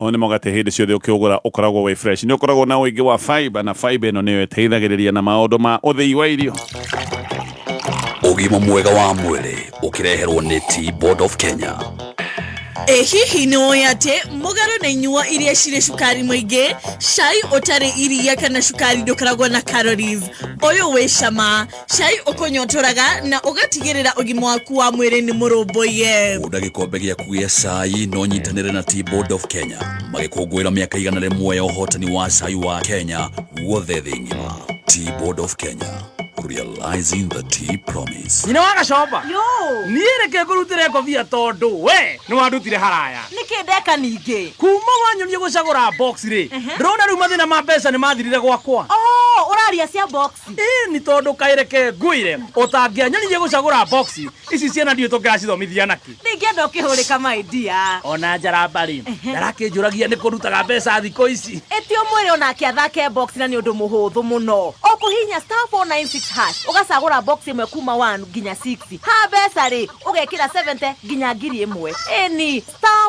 Ũyũ nĩ mũgate hĩndĩ ciothe ũkĩũgũra ũkoragwo wĩ fresh. Nĩ ũkoragwo na ũingĩ wa fiber, na fiber ĩno nĩyo ĩteithagĩrĩria na maũndũ ma ũthĩi wa irio. Ũgima mwega wa mwĩrĩ ũkĩreherwo nĩ Tea Board of Kenya. Ĩ hihi nĩ ũĩ atĩ mũgarũ na inyuo iria cirĩ cukari mũingĩ, cai ũtarĩ iria kana cukari ndũkoragwo na calories? Ũyũ wĩ cama, cai ũkũnyotoraga na ũgatigĩrĩra ũgima waku wa mwĩrĩ nĩ mũrũmbũiye. Gũnda gĩkombe gĩaku gĩa cai no nyitanĩre na Tea Board of Kenya magĩkũngũĩra mĩaka 101 ya ũhotani wa cai wa Kenya guothe thĩ ng'ima. Tea Board of Kenya, realizing the tea promise. Nyina wa Gacomba, niĩ reke ngũrutĩre ngobia tondũ we nĩ wandutire haraya. Nĩkĩ ndeka ningĩ? Kuma wanyonia gũcagũra box rĩ, ndĩrona rĩu mathĩna ma mbeca nĩ mathirire gwakwa. Oh, ũraria cia box. Ĩ ni tondũ kaĩreke ngwĩre, ũtangĩanyonirie gũcagũra box ici, ciana ndiũĩ tũngĩracithomithia nakĩ. Ndingĩenda ũkĩhũrĩka, my dear. Ona njaramba rĩ, ndarakĩnjũragia nĩ kũrutaga mbeca thikũ ici. Ĩti ũmwĩre onake athake box, na nĩ ũndũ mũhũthũ mũno. Ũkũhihinya *496# ũgacagũra box ĩmwe kuma 1 nginya 6. Ha mbeca rĩ, ũgekĩra 70 nginya 1000. Ĩni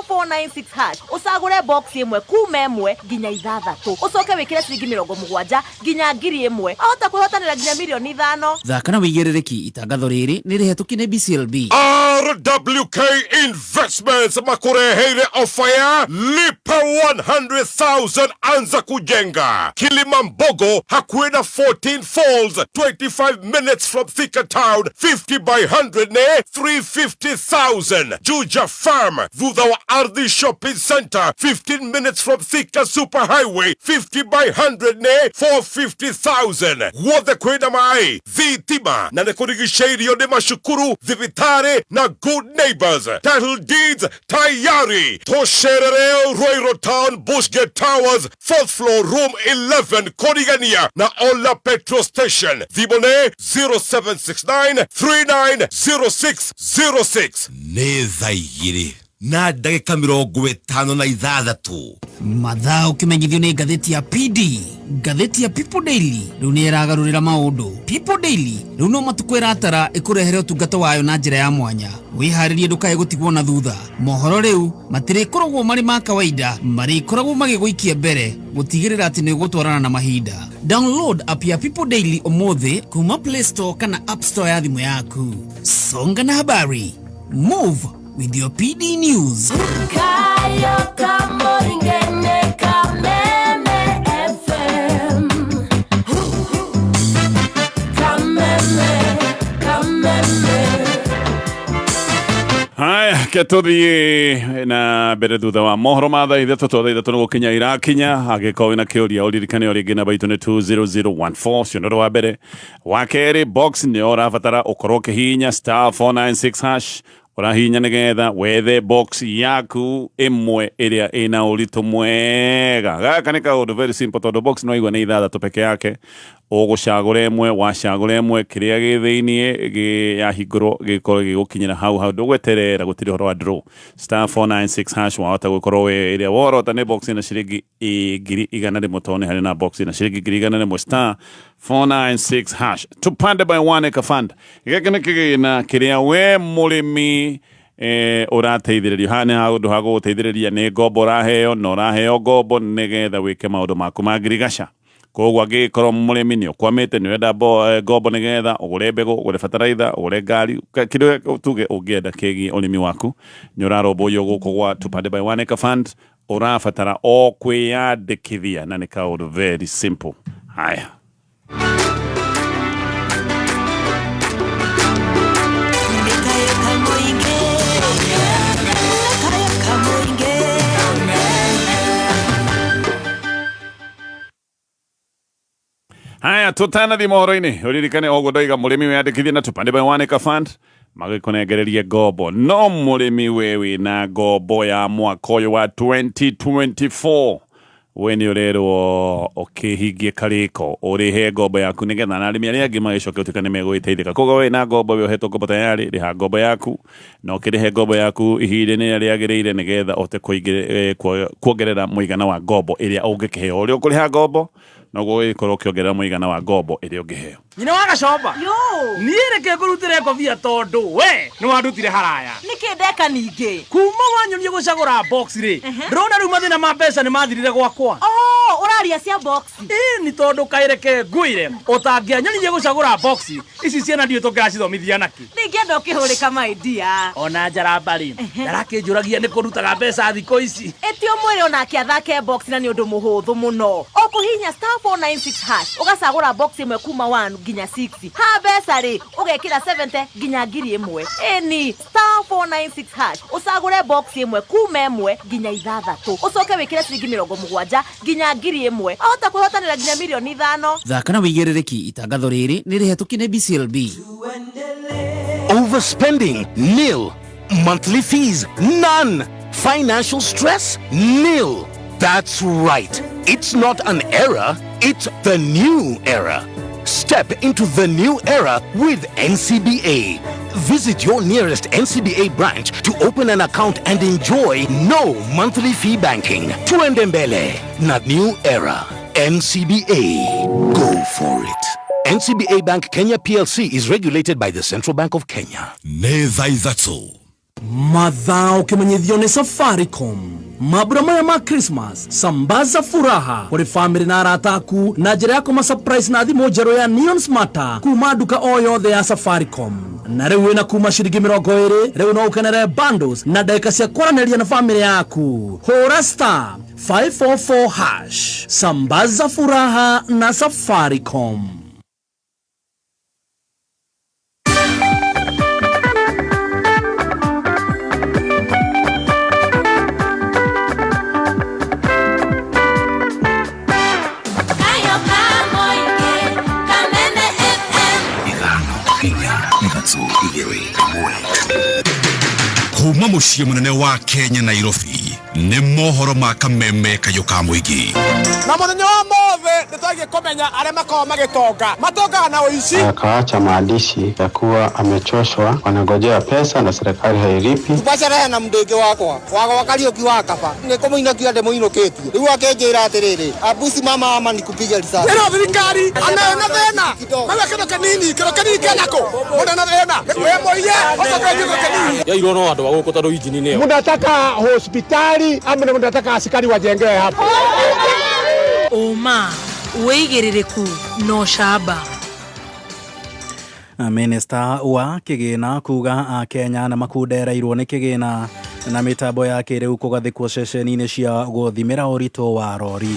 *496# ũcagũre box ĩmwe kuma 1 nginya 6, ũcoke wĩkĩre ciringi 70 nginya 1000. Ahota kwĩhotanĩra nginya mirioni 5. Thaka na wĩigĩrĩrĩki. Itangatho rĩrĩ nĩ rĩhetũkie nĩ BCLB. RWK Investments makureheire ofa ya lipa 100,000 anza kujenga. Kilimambogo, hakuhĩ na 14 Falls, 25 minutes from Thika Town, 50 by 100 ne 350,000. Juja Farm, thutha wa Ardhi Shopping Center, 15 minutes from Thika Superhighway, 50 by 100 ne 450,000. Guothe kwĩna maĩ, thitima, na nĩ kũrigicĩirio nĩ macukuru, thibitarĩ na good neighbors. Title deeds tayari. Tũcerere Ruiru Town, Bushgate Towers, fourth floor, room 11, Korigania na Ola Petrol Station. Thimũ nĩ 0769 390606. Nĩ thaa 2:56. Mathaa ũkĩmenyithio nĩ ngathĩti ya PD. Ngathĩti ya People Daily rĩu nĩ ĩragarũrĩra maũndũ. People Daily rĩu no matukũ ĩratara ĩkũrehere ũtungata wayo na njĩra ya mwanya. Wĩharĩrie ndũkae gũtigwo na thutha. Mohoro rĩu matirĩkoragwo marĩ ma kawaida, marĩkoragwo magĩgũikia mbere gũtigĩrĩra atĩ nĩ ũgũtwarana na mahinda. Download app ya People Daily ũmũthĩ kuma Play Store kana App Store ya thimũ yaku. Songa na habari, move with your PD News. Kayo kamoingene Kameme FM. Kameme, Kameme. Haya, ke tũthiĩ na mbere thutha wa mohoro ma thaa 3, to thaa 3 nĩ gũkinya irakinya. Angĩkorwo wĩna kĩũria, ũririkane o rĩngĩ namba itũ nĩ 20014. Ũcio nĩ ũndũ wa mbere. Wa kerĩ, box nĩ ũrabatara ũkorwo ũkĩhihinya *496#, ũrahihinya nĩgetha wethe box yaku ĩmwe ĩrĩa ĩna ũritũ mwega. Gaka nĩ kaũndũ very simple, tondũ box no igua nĩ 6 peke yake. Ũgũcagũra ĩmwe, wacagũra ĩmwe, kĩrĩa gĩ thĩiniĩ yahingũrwo gĩkorwo gĩgũkinyĩra hau hau, ndũgweterera, gũtirĩ ũhoro wa draw. *496# wahota gũkorwo wĩ ĩrĩa worota nĩ box ĩna ciringi 100,000, tondũ nĩ harĩ na box ĩna ciringi 100,100. *496# tupande by One Acre Fund. Gĩkĩ nĩ kĩgĩna kĩrĩa we mũrĩmi Ũrateithĩrĩrio haha nĩ handũ ha gũgũteithĩrĩria nĩ ngombo ũraheo na ũraheo ngombo nĩgetha wĩke maũndũ maku ma ngirigaca. Koguo angĩkorwo mũrĩmi nĩ ũkwamĩte, nĩ ũrenda ngombo nĩgetha ũgũre mbegũ, ũgũre bataraitha, ũgũre ngari, kĩrĩa tuge ũngĩenda kĩgiĩ ũrĩmi waku, nĩ ũrarũmbũiyo gũkũ gwa Tupande by One Acre Fund. Ũrabatara o kwĩyandĩkithia na nĩ kaũndũ very simple. Haya. Haya, tutanathi mohoro-inĩ, ũririkane ũguo ndoiga, mũrĩmi wĩyandĩkithie na Tupande by One Acre Fund magĩkũnengererie ngombo. No mũrĩmi we wĩna ngombo ya mwaka ũyũ wa 2024, we nĩ ũrerwo ũkĩhingie karĩko ũrĩhe ngombo yaku nĩgetha na arĩmi arĩa angĩ magĩcoke ũtuĩka nĩ megũgĩteithĩka. Koguo wĩ na ngombo, wĩ ũhetwo ngombo tayari, rĩha ngombo yaku na ũkĩrĩhe ngombo yaku ihinda-inĩ rĩrĩa rĩagĩrĩire nĩgetha ũhote kuongerera mũigana wa ngombo ĩrĩa ũngĩkĩheo. Ũrĩa ũkũrĩha ngombo noguo ũgĩkorwo ũkĩongerera mũigana wa ngombo ĩrĩa ũngĩheo. Nyina wa Gacomba. Yo. Niĩ reke ngũrutĩre ngobia tondũ we nĩ wandutire haraya. Nĩkĩ ndeka ningĩ? Kuma wanyonia gũcagũra box rĩ, ndĩrona rĩu mathĩna ma mbeca nĩ mathirire gwakwa. Oh, ũraria cia box. Ĩĩ, nĩ tondũ kaĩ reke ngwĩre, ũtangĩanyonirie gũcagũra box ici, ciana ndiũĩ tũngĩracithomithia nakĩ. Ndingĩenda ũkĩhũrĩka, my dear. Ona njaramba rĩ, ndarakĩnjũragia nĩ kũrutaga mbeca thikũ ici. Ĩti ũmwĩre onake athake box na nĩ ũndũ mũhũthũ mũno. Ũkũhihinya *496# ũgacagũra box ĩmwe kuma 1 nginya 6. Ha mbeca rĩ, ũgekĩra 70 nginya 1000. Ĩni *496# ũcagũre box ĩmwe kuma 1 nginya 6, ũcoke wĩkĩre ciringi 70 nginya 1000, ahota kwĩhotanĩra nginya mirioni 5. Thaka na wĩigĩrĩrĩki. Itangatho rĩrĩ nĩ rĩhetũkie nĩ BCLB. Overspending? Nil. Monthly fees? None. Financial stress? Nil. That's right. It's not an era, it's the new era. Step into the new era with NCBA. Visit your nearest NCBA branch to open an account and enjoy no monthly fee banking. Tuende mbele, not new era. NCBA. Go for it. NCBA Bank Kenya PLC is regulated by the Central Bank of Kenya. Nĩ thaa 3. Mathaa ũkĩmenyithio nĩ Safaricom. Mambura maya ma Christmas, sambaza furaha kũrĩ famĩlĩ na arata aku na njĩra ya kũma surprise na thimũ njerũ ya Neon Smarter kuma nduka o yothe ya Safaricom. Na rĩu wĩna kuma ciringi 20, rĩu no ũkenere bundles na ndagĩka cia kwaranĩria na famĩlĩ yaku. Hũra *544#. Sambaza furaha na Safaricom. Kayo Kamoinge, Kameme FM. 5 4 3 1. Kuma mũciĩ mũnene wa Kenya, Nairobi, nĩ mohoro ma Kameme Kayũ ka Mũingĩ. Na muthenya wa mothe nĩ twagiĩ kũmenya arĩa makoragwo magĩtonga matongaga na ũici. Akaacha maandishi ya kuwa amechoshwa, wanangojea pesa na serikali hailipi. Twacerehe na mũndũ ũngĩ wakwa wakwa Kariũki wa kaba nĩ kũmũinũkia ndĩmũinũkĩtie, rĩu akĩnjĩra atĩrĩrĩ, abusi mama ama nikupiga risasi. Ĩno thirikari anayo na thĩna mauga kĩndũ kĩnini, kĩndũ kĩnini kĩnakũ mũndũ na thĩna wĩ mũiye ũcoke kĩndũ kĩnini. Yairwo no andũ a gũkũ tondũ injini nĩyo. Mnataka hospitali ama mnataka askari wajengewe hapo? Ũma, wĩigĩrĩrĩku na ũcamba. Minista wa kĩgĩna kuga akenya na makundereirwo nĩ kĩgĩna na mĩtambo ya kĩrĩu kũgathĩkwo ceceni-inĩ cia gũthimĩra ũritũ wa rori.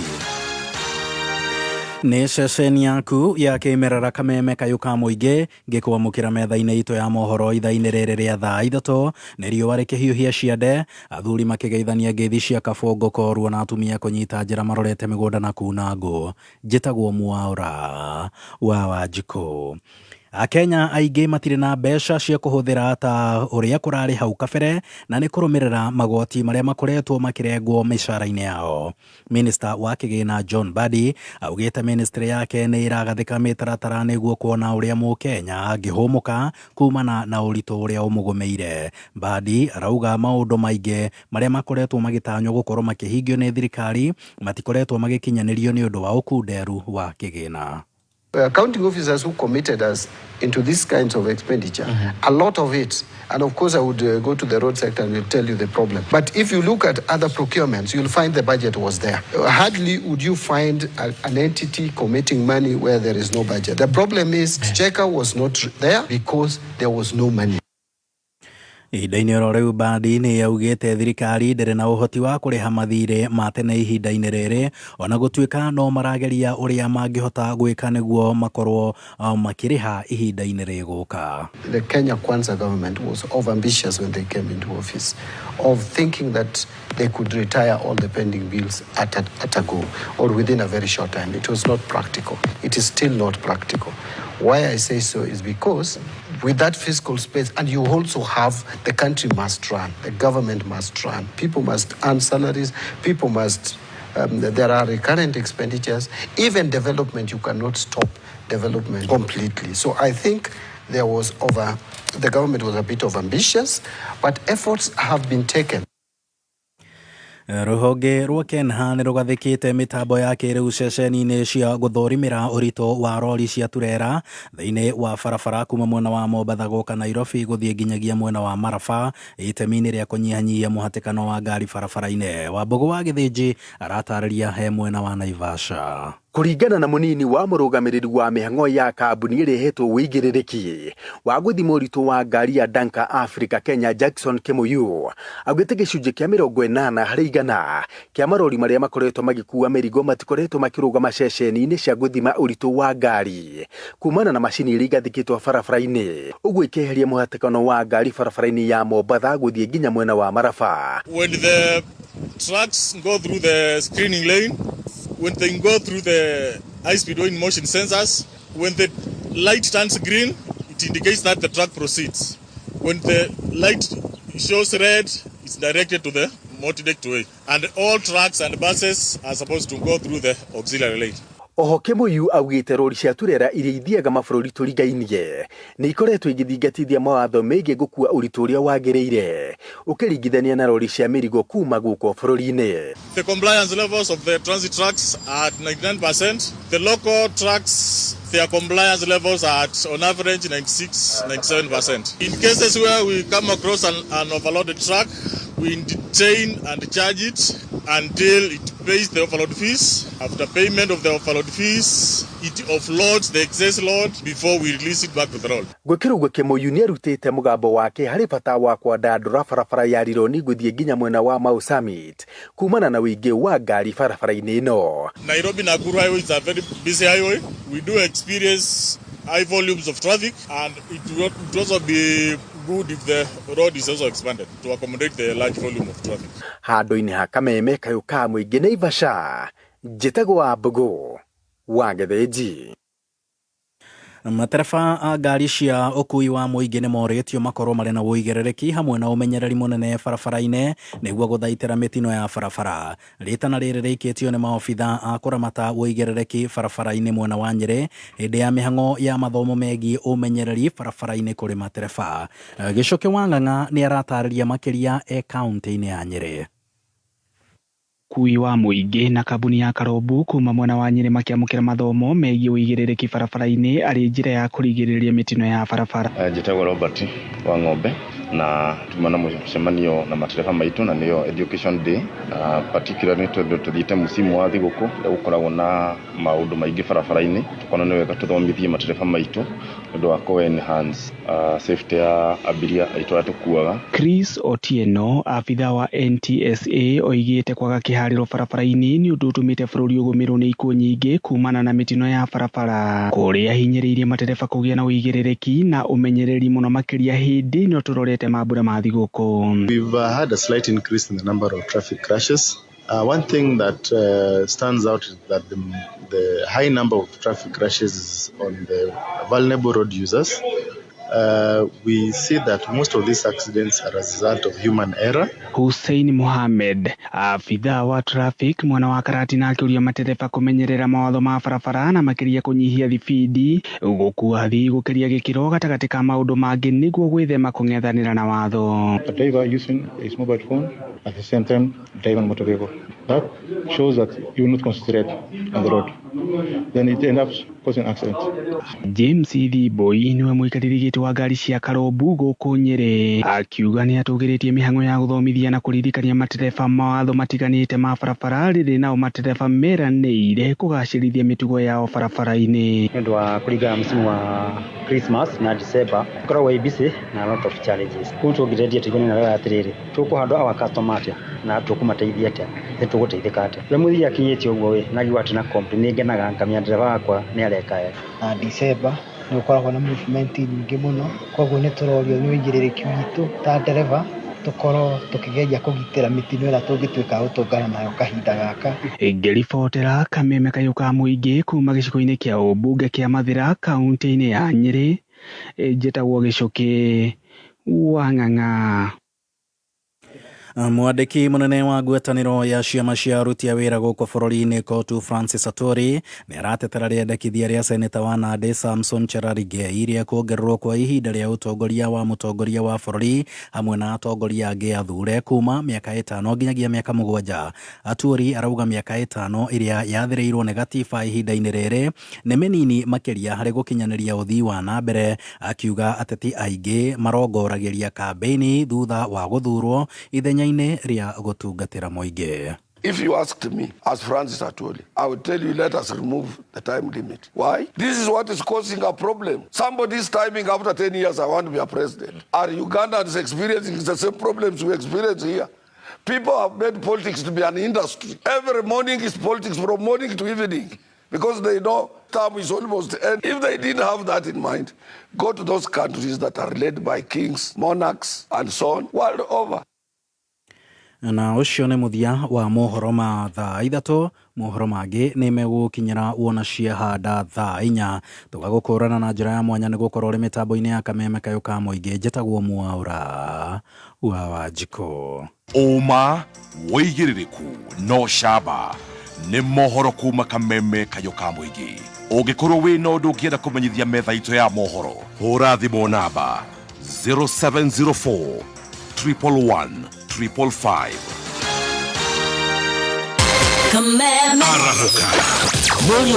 Nĩ ceceni yaku ya kĩmerera Kameme Kayũ ka Mũingĩ, ngĩkwamũkĩra metha-inĩ itũ ya mohoro ithaa-inĩ rĩrĩ rĩa thaa 3. Nĩ riũa rĩkĩhiũhia ciande, athuri makĩgeithania ngeithi cia kabongo koruo na atumia kũnyita njĩra marorete mĩgũnda na kuna ngũ. Njĩtagwo Mwaũra wa Wanjikũ. Akenya aingĩ matirĩ na mbeca cia kũhũthĩra ta ũrĩa kũrarĩ hau kabere na nĩ kũrũmĩrĩra magoti marĩa makoretwo makĩrengwo mĩcara-inĩ yao. Minista wa kĩgĩna John Mbadi augĩte ministry yake nĩ ĩragathĩka mĩtaratara nĩguo kuona ũrĩa mũkenya angĩhũmũka kumana na ũritũ ũrĩa ũmũgũmĩire. Mbadi arauga maũndũ maingĩ marĩa makoretwo magĩtanywo gũkorwo makĩhingio nĩ thirikari matikoretwo magĩkinyanĩrio nĩ ũndũ wa ũkunderu wa kĩgĩna. Accounting officers who committed us into these kinds of expenditure, a lot of it, and of course I would go to the road sector and will tell you the problem. But if you look at other procurements, you'll find the budget was there. Hardly would you find an entity committing money where there is no budget. The problem is, Exchequer was not there because there was no money. Ihinda-inĩ oro rĩu Mbadi nĩ yaugĩte thirikari ndĩrĩ na ũhoti wa kũrĩha mathirĩ ma tene ihinda-inĩ rĩrĩ ona gũtuĩka no marageria ũrĩa mangĩhota gwĩka nĩguo makorwo makĩrĩha ihinda-inĩ rĩgũka. The Kenya Kwanza government was overambitious when they came into office of thinking that they could retire all the pending bills at a go or within a very short time. It was not practical. It is still not practical. Why I say so is because with that fiscal space, and you also have the country must run, the government must run, people must earn salaries, people must, there are recurrent expenditures, even development, you cannot stop development completely. So I think the government was a bit of ambitious, but efforts have been taken. Rũhonge rwa KENHA nĩ rũgathĩkĩte mĩtambo ya kĩrĩu ceceni-inĩ cia gũthũrimĩra ũritũ wa rori cia turera thĩinĩ wa barabara kuma mwena wa Mombatha gũka Nairobi gũthiĩ nginyagia mwena wa Maraba itemi-inĩ rĩa kũnyihanyihia mũhatĩkano wa ngari barabara-inĩ. Wambũgũ wa Gĩthĩnji aratarĩria he mwena wa Naivasha. Kũringana na mũnini wa mũrũgamĩrĩri wa mĩhang'o ya kambuni ĩrĩa ĩhetwo wĩigĩrĩrĩki wa gũthima ũritũ wa ngari ya Danka Africa Kenya Jackson Kimuyu augĩte gĩcunjĩ kĩa 80% kĩa marori marĩa makoretwo magĩkua mĩrigo matikoretwo makĩrũgama ceceni-inĩ cia gũthima ũritũ wa ngari kumana na macini iria igathĩkĩtwo barabara-inĩ ũguo ikeheria mũhatĩkano wa ngari barabara-inĩ ya Mombatha gũthiĩ nginya mwena wa Maraba. When the trucks go through the screening lane, when they go through the high-speed in motion sensors, when the light turns green, it indicates that the truck proceeds. When the light shows red, it's directed to the multi-deck way. And all trucks and buses are supposed to go through the auxiliary lane. Oho Kimuyu augĩte rori cia turera iria ithiaga mabũrũri tũrigainie nĩ ikoretwo igĩthingatithia mawatho megiĩ gũkua ũritũ ũrĩa wagĩrĩire ũkĩringithania na rori cia mĩrigo kuma gũkũ bũrũri-inĩ. The compliance levels of the transit trucks are at 99%. The local trucks, their compliance levels are at on average 96-97%. In cases where we come across an overloaded truck, we detain and charge it until it pays the overload fees. After payment of the overload fees, it offloads the excess load before we release it back to the road. Gwĩkĩra ũguo Kimuyu nĩarutĩte mũgambo wake harĩ bata wa kwandandũra barabara ya Rironi gũthiĩ nginya mwena wa Mau Summit kumana na ũingĩ wa ngari barabara-inĩ ĩno. Nairobi Nakuru highway is a very busy highway. We do experience high volumes of traffic, and it would also be good if the road is also expanded to accommodate the large volume of traffic. Handũ-inĩ ha Kameme kayũ ka mũingĩ Naivasha, njĩtagwo Wambũgũ wa Gĩthĩnji. Matereba a ngari cia ũkui wa mũingĩ nĩ morĩtio makorwo marĩ na ũigĩrĩrĩki hamwe na ũmenyereri mũnene barabara-inĩ nĩguo gũthaitĩra mĩtino ya barabara. Rĩtana rĩrĩ rĩikĩtio nĩ maobitha a kũramata ũigĩrĩrĩki barabara-inĩ mwena wa Nyĩrĩ hĩndĩ ya mĩhang'o ya mathomo megiĩ ũmenyereri barabara-inĩ kũrĩ matereba. Gĩcoke wa Ng'ang'a nĩ aratarĩria makĩria e kaũntĩ-inĩ ya Nyĩrĩ. Ũkui wa mũingĩ na kambuni ya Karombu kuma mwena wa Nyĩrĩ makĩamũkĩra mathomo megiĩ ũigĩrĩrĩki barabara-inĩ arĩ njĩra ya kũrigĩrĩria mĩtino ya barabara. Njĩtagwo Robert wa Ng'ombe na tuma na mũcemanio na matereba maitũ na nĩyo Education Day, na particularly tondũ tũthiĩte musimu wa thigũkũ gũkoragwo na maũndũ maingĩ barabara-inĩ, tukona nĩ wega tũthomithie matereba maitũ nĩ ũndũ wa kũ enhance safety ya abiria aitũ arĩa tũkuaga. Chris Otieno, abitha wa NTSA, oigĩte kwaga kĩharĩro barabara-inĩ nĩ ũndũ ũtũmĩte bũrũri ũgũmĩrwo nĩ ikuũ nyingĩ kumana na mĩtino ya barabara kũrĩa hinyĩrĩirie matereba kũgĩa na ũigĩrĩrĩki na ũmenyereri mũno makĩria hĩndĩ ĩno tũrorete mambura ma thigũkũ. We've had a slight increase in the number of traffic crashes. One thing that stands out is that the high number of traffic crashes is on the vulnerable road users. We see that most of these accidents are as a result of human error. Hussein Mohamed, afitha wa traffic mwena wa Karatina, akĩũria matereba kũmenyerera mawatho ma barabara na makĩria kũnyihia thibindi gũkua thii gũkĩria gĩkĩro gatagatĩ ka maũndũ mangĩ nĩguo gwĩthema kũng'ethanĩra na watho. A driver using his mobile phone at the same time driving motor vehicle. That shows that you will not concentrate on the road. Then it ends up causing accidents. James Thiboi niwe mũikarĩri gĩtĩ wa ngari cia Karombu gũkũ Nyĩrĩ akiuga nĩ atũgĩrĩtie mĩhang'o ya gũthomithia na kũririkania matereba mawatho matiganĩte ma barabara rĩrĩ nao matereba meranĩire kũgacĩrithia mĩtugo yao barabara-inĩ. Nĩ ũndũ wa kũringana msimu wa Christmas na December ĩkoragwo ĩ busy na a lot of challenges. Kũu tũngĩrendia tũigane na wega atĩrĩrĩ, tũkũhandle our customer atĩa na tũkũmateithia atĩa nĩ tũgũteithĩka atĩa. Rĩrĩa mũthii akinyĩtie ũguo ĩ na ngiuga atĩ na complain nĩ ngenaga ngamenya ndereba wakwa nĩ areka wega. Na December nĩ gũkoragwo na movement nyingĩ mũno, koguo nĩ tũrorio nĩ ũigĩrĩrĩki witũ ta ndereba tũkorwo tũkĩgeria kũgitĩra mĩtino ĩrĩa tũngĩtuĩka a gũtũngana nayo kahinda gaka. Ngĩribotera kameme kayũ ka mũingĩ kuma gĩcigo-inĩ kĩa ũmbunge kĩa Mathĩra kaunti-inĩ ya Nyĩrĩ, njĩtagwo Gĩcũkĩ wa Ng'ang'a. Mwandĩki mũnene wa ngwatanĩro ya ciama cia aruti a wĩra gũkũ bũrũri-inĩ Kotu Francis Atwoli nĩ aratetera rĩendekithia rĩa seneta wa Nandi Samson Cherargei rĩa kuongererwo kwa ihinda rĩa ũtongoria wa mũtongoria wa bũrũri hamwe na atongoria angĩ athure kuma mĩaka 5 nginyagia mĩaka 7. Atwoli arauga mĩaka 5 ĩrĩa yathĩrĩirwo nĩ gatiba ihinda-inĩ rĩrĩ nĩ mĩnini makĩria harĩ gũkinyanĩria ũthii wa na mbere, akiuga ateti aingĩ marongoragĩria kambĩini thutha wa gũthurwo ithenya rĩa gũtungatĩra mũingĩ. If you asked me, as Francis Atwoli, I would tell you let us remove the time limit. Why? This is what is causing a problem. Somebody's timing after 10 years, I want to be a president. Are Ugandans experiencing the same problems we experience here? People have made politics to be an industry. Every morning is politics from morning to evening because they know term is almost end. If they didn't have that in mind, go to those countries that are led by kings, monarchs, and so on, world over. Na ũcio nĩ mũthia wa mohoro ma thaa 3. Mohoro mangĩ nĩ megũkinyĩra wona ciahanda thaa 4. Tũgagũkũrana na njĩra ya mwanya nĩ gũkorwo ũrĩ mĩtambo-inĩ ya kameme kayũ ka mũingĩ. Njĩtagwo Mwaũra wa Wanjikũ. Ũma wĩigĩrĩrĩku no camba nĩ mohoro kuma kameme kayũ ka mũingĩ. Ũngĩkorwo wĩna ũndũ ũngĩenda kũmenyithia metha itũ ya mohoro, hũra thimũ namba 0704 111 555. Arahuka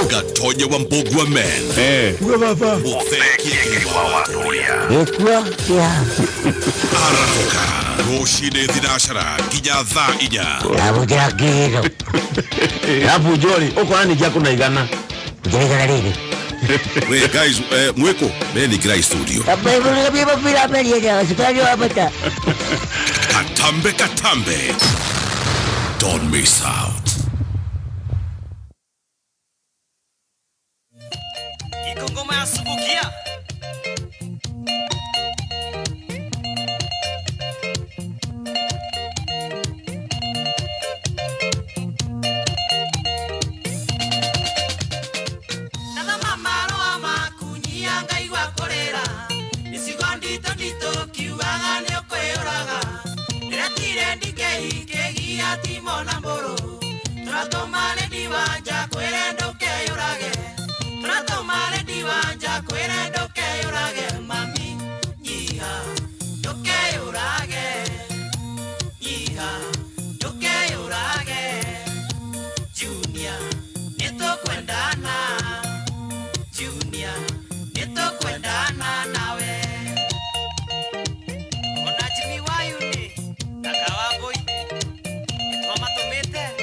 Gatonya wa Mbugua men Muthekie wa Watoria Arahuka Rũcinĩ thinacara nginya thaa 4. Ndamũkĩra kĩro. Alafu Jori ũkora nĩ kuna igana. Njĩra rĩrĩ. Wait guys, mweko meni gira studio. Katambe katambe. Don't miss out. Ikongoma ya subukia. Ona Jimmy Wayuni na Kawaboi nĩtwamatumĩte.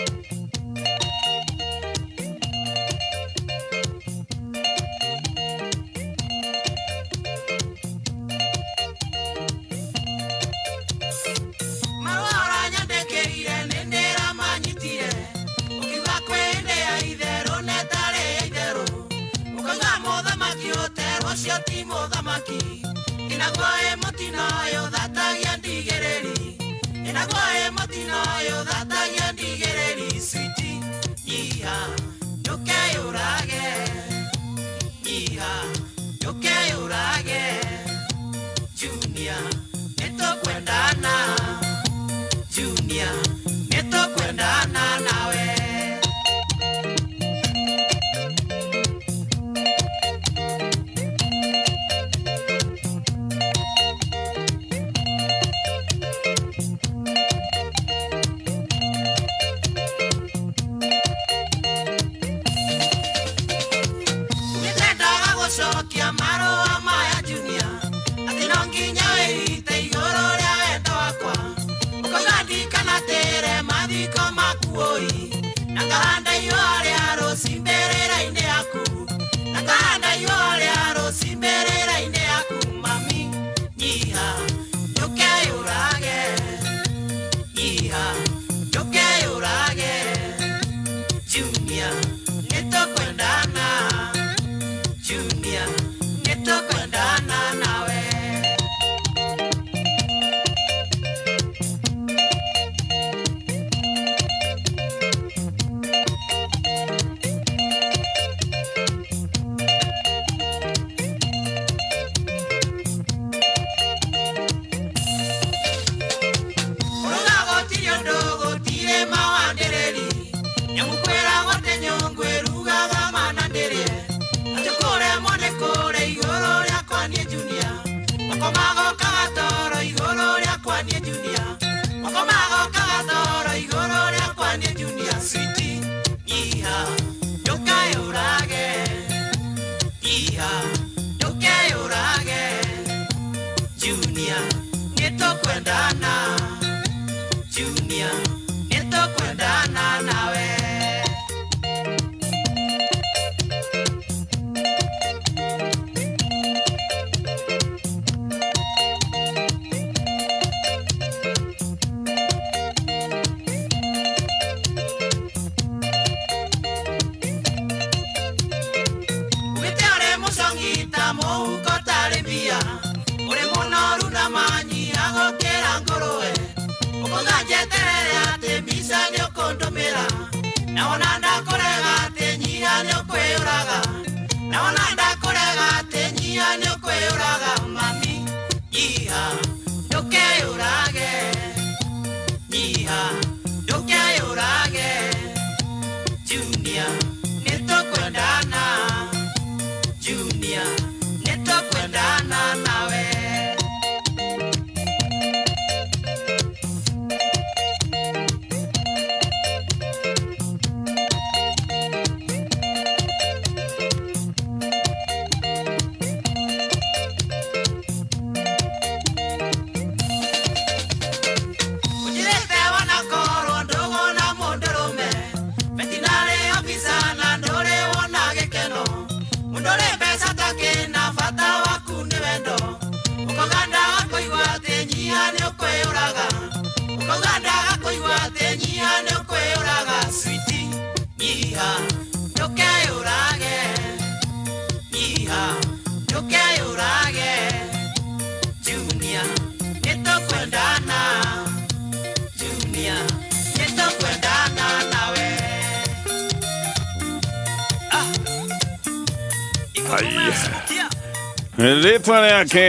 mbũi na ngahanda ihũa rĩa rũci mbĩrĩra-inĩ yaku na ngahanda ihũa rĩa rũci mbĩrĩra-inĩ yaku mami nyiha ndũkeyũrage nyiha ndũkeyũrage Junior nĩtũkwendana Junior nĩtũkwendana nawe. Kũruga gũtirĩ ũndũ gũtirĩ mawandĩrĩri nyamũ kwĩragwo atĩ nyũngũ ĩrugaga mana ndĩrĩe atĩ kũremwo nĩ kũrĩa igũrũ rĩakwa niĩ Junior makomagokaga toro igũrũ rĩakwa niĩ Junior makomagokaga toro igũrũ rĩakwa niĩ Junior switi nyiha ndũkeyũrage nyiha ndũkeyũrage Junior nĩtũkwendana Junior nĩtũkwendana nawe. Ugĩte ũrĩ mũcongi ta mũhuko tarĩ mbia ũrĩ mũnoru na manyiha gũkĩra ngũrũwe ũkauga njeterere atĩ mbica nĩũkũndũmĩra na wona ndakũrega atĩ nyiha nĩũkwĩyũraga na wona ndakũrega atĩ nyiha nĩũkwĩyũraga mami nyiha ndũkeyũrage nyiha ndũkeyũrage Junior nĩtũkwendana Junior nĩtũkwendana nawe. Ũnjĩrĩte wanakorwo ndũgũ na mũndũrũme vetinarĩ ofisa na ndũrĩ wona gĩkeno mũndũ ũrĩ mbeca takĩna bata waku nĩ wendo ũkauga ndaga kũigua atĩ nyiha nĩũkwĩyũraga ũkauga ndaga kũigua atĩ nyiha nĩũkwĩyũraga switi nyiha ndũkeyũrage nyiha ndũkeyũrage Junior nĩtũkwendana Junior nĩtũkwendana nawe. Rĩtwa rĩake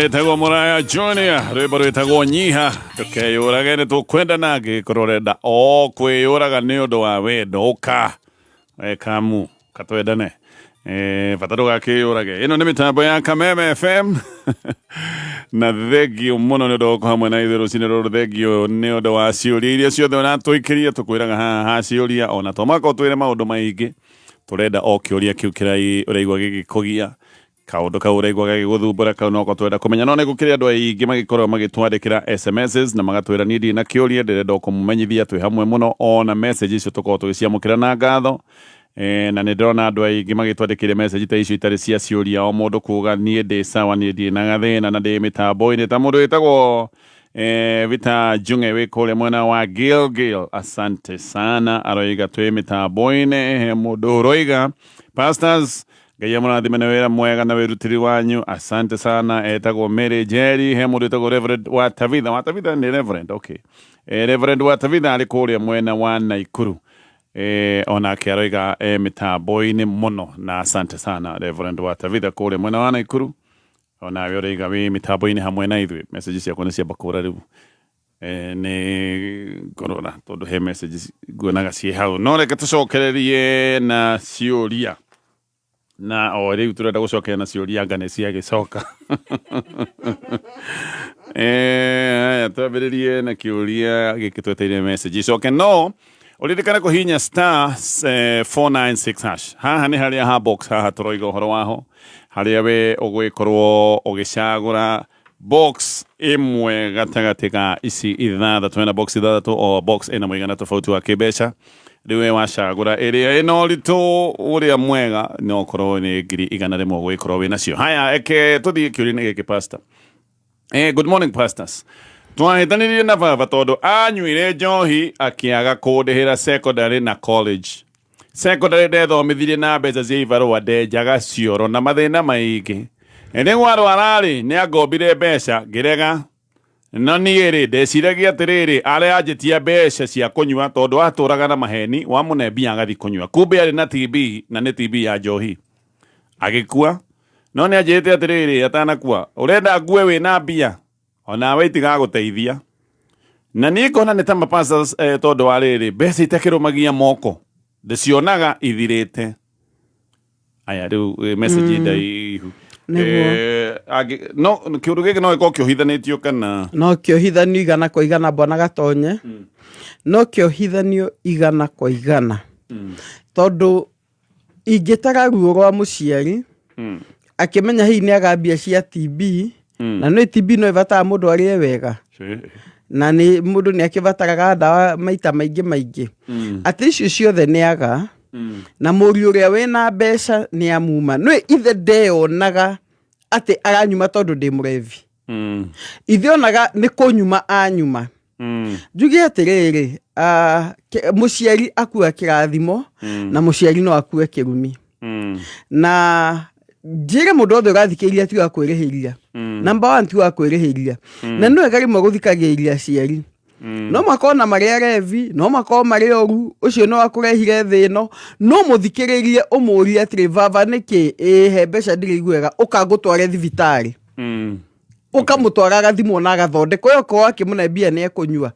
ĩtagwo Mũraya Junior, rwĩmbo rwĩtagwo Nyiha ndũkeyũrage nĩ tũkwendana angĩkorwo ũrenda o kwĩyũraga nĩ ũndũ wa wendo ũka wekamu katwendane bata ndũgakĩyũrage. Ĩno nĩ mĩtambo ya Kameme FM na thengio mũno nĩ ũndũ wa gũkorwo hamwe na ithuĩ rũcinĩ rũrũ, thengio nĩ ũndũ wa ciũria iria ciothe ũratũikĩria tũkwĩraga haha ha ciũria ona to mũhaka ũtwĩre maũndũ maingĩ tũrenda o kĩũria kĩu kĩrĩa ũraigua gĩgĩkũgia kaũndũ kau ũraigua gagĩgũthumbũra kau noko twenda kũmenya no nĩ gũkĩrĩ andũ aingĩ magĩkorwo magĩtwandĩkĩra SMSs na magatwĩra niĩ ndirĩ na kĩũria ndĩrenda o kũmũmenyithia twĩ hamwe mũno ona message icio tũkorwo tũgĩciamũkĩra na ngatho na nĩ ndĩrona andũ aingĩ magĩtwandĩkĩire message ta icio itarĩ cia ciũria o mũndũ kuga niĩ ndĩ sawa niĩ ndirĩ na gathĩna na ndĩ mĩtambo-inĩ ta mũndũ wĩtagwo Vita Junge wĩ kũrĩa mwena wa Gilgil, asante sana, aroiga twĩ mĩtambo-inĩ. He mũndũ ũroiga pastors Ngai amũrathime na wĩra mwega na wĩrutĩri wanyu, asante sana. Etagwo Mary Jerry. He mũndũ wĩtagwo Reverend wa Tabitha, wa Tabitha nĩ Reverend, okay. Reverend wa Tabitha arĩ kũrĩa mwena wa Naikuru onake aroiga mĩtambo-inĩ mũno na asante sana Reverend wa Tabitha kũrĩa mwena wa Naikuru onawe ũraiga wĩ mĩtambo-inĩ hamwe na ithuĩ. Message ciakwa nĩ ciamba kũra rĩu nĩ ngũrora tondũ he message nguonaga ciĩ hau no reke tũcokererie na ciũria na o rĩu tũrenda gũcokeria na ciũria anga nĩ ciagĩcoka. Haya twambĩrĩrie na kĩũria gĩkĩ twetereire message icoke no ũririkane kũhihinya star 496 hash haha nĩ harĩa ha box haha tũroiga ũhoro waho harĩa we ũgwĩkorwo ũgĩcagũra Box ĩmwe gatagatĩ ka ici ithathatũ, hena box ithathatũ, o box ĩna mũigana tofauti wa kĩmbeca. Rĩu we wacagũra ĩrĩa ĩna ũritũ ũrĩa mwega, no ũkorwo nĩ 100,000 ũgũgĩkorwo wĩ nacio. Haya, eke tũthiĩ kĩũria-inĩ gĩkĩ, pastor. Good morning, pastors. Twahĩtanirie na baba tondũ anyuire njohi akĩaga kũndĩhĩra secondary na college. Secondary ndethomithirie na mbeca cia ibarũa, ndenjaga cioro na mathĩna maingĩ. Ĩndĩ gwarwara-rĩ, nĩ angombire mbeca ngĩrega. No niĩ-rĩ, ndeciragia atĩrĩrĩ, arĩa anjĩtia mbeca cia kũnyua tondũ atũraga na maheni, wamũne mbia agathiĩ kũnyua. Kumbe arĩ na TB, na nĩ TB ya njohi. Agĩkua. No nĩ anjĩrĩte atĩrĩrĩ, atanakua, ũrenda ngue wĩna mbia, onawe itigagũteithia. Na niĩ ngona nĩ ta mapastors, tondũ wa rĩrĩ, mbeca itakĩrũmagia moko, ndĩcionaga ithirĩte. Aya, rĩu message ndaihu. Nĩguo. No kĩũndũ gĩkĩ no gĩkorwo kĩohithanĩtio kana? No kĩohithanio igana kwa igana, bwana Gatonye. No kĩohithanio igana kwa igana. Tondũ ingĩtara ruo rwa mũciari, akĩmenya hihi nĩ aga mbia cia TB, na nĩ TB no ĩbataraga mũndũ arĩe wega. Na nĩ mũndũ nĩ akĩbataraga ndawa maita maingĩ maingĩ. Atĩ icio ciothe nĩ aga, na mũriũ ũrĩa wĩna mbeca nĩ amuma. Nĩ ithe ndeyonaga atĩ aranyuma tondũ ndĩ mũrevi. Ithe onaga nĩ kũnyuma anyuma. Njuge atĩrĩrĩ, mũciari akua kĩrathimo, na mũciari no akue kĩrumi. Na njĩre mũndũ wothe ũrathikĩrĩria ti wa kwĩrĩhĩria. Number one, ti wa kwĩrĩhĩria. Na nĩ wega rĩmwe gũthikagĩrĩria aciari. No makorwo na marĩ arevi, no makorwo marĩ oru, ũcio no akũrehire thĩ ĩno, no mũthikĩrĩrie ũmũrie atĩrĩ, baba nĩkĩ? Ĩĩ, he mbeca ndĩraigua wega, ũka ngũtware thibitarĩ. Ũkamũtwara agathimwo na agathondekwo, we okorwo akĩmũne mbia nĩ ekũnyua.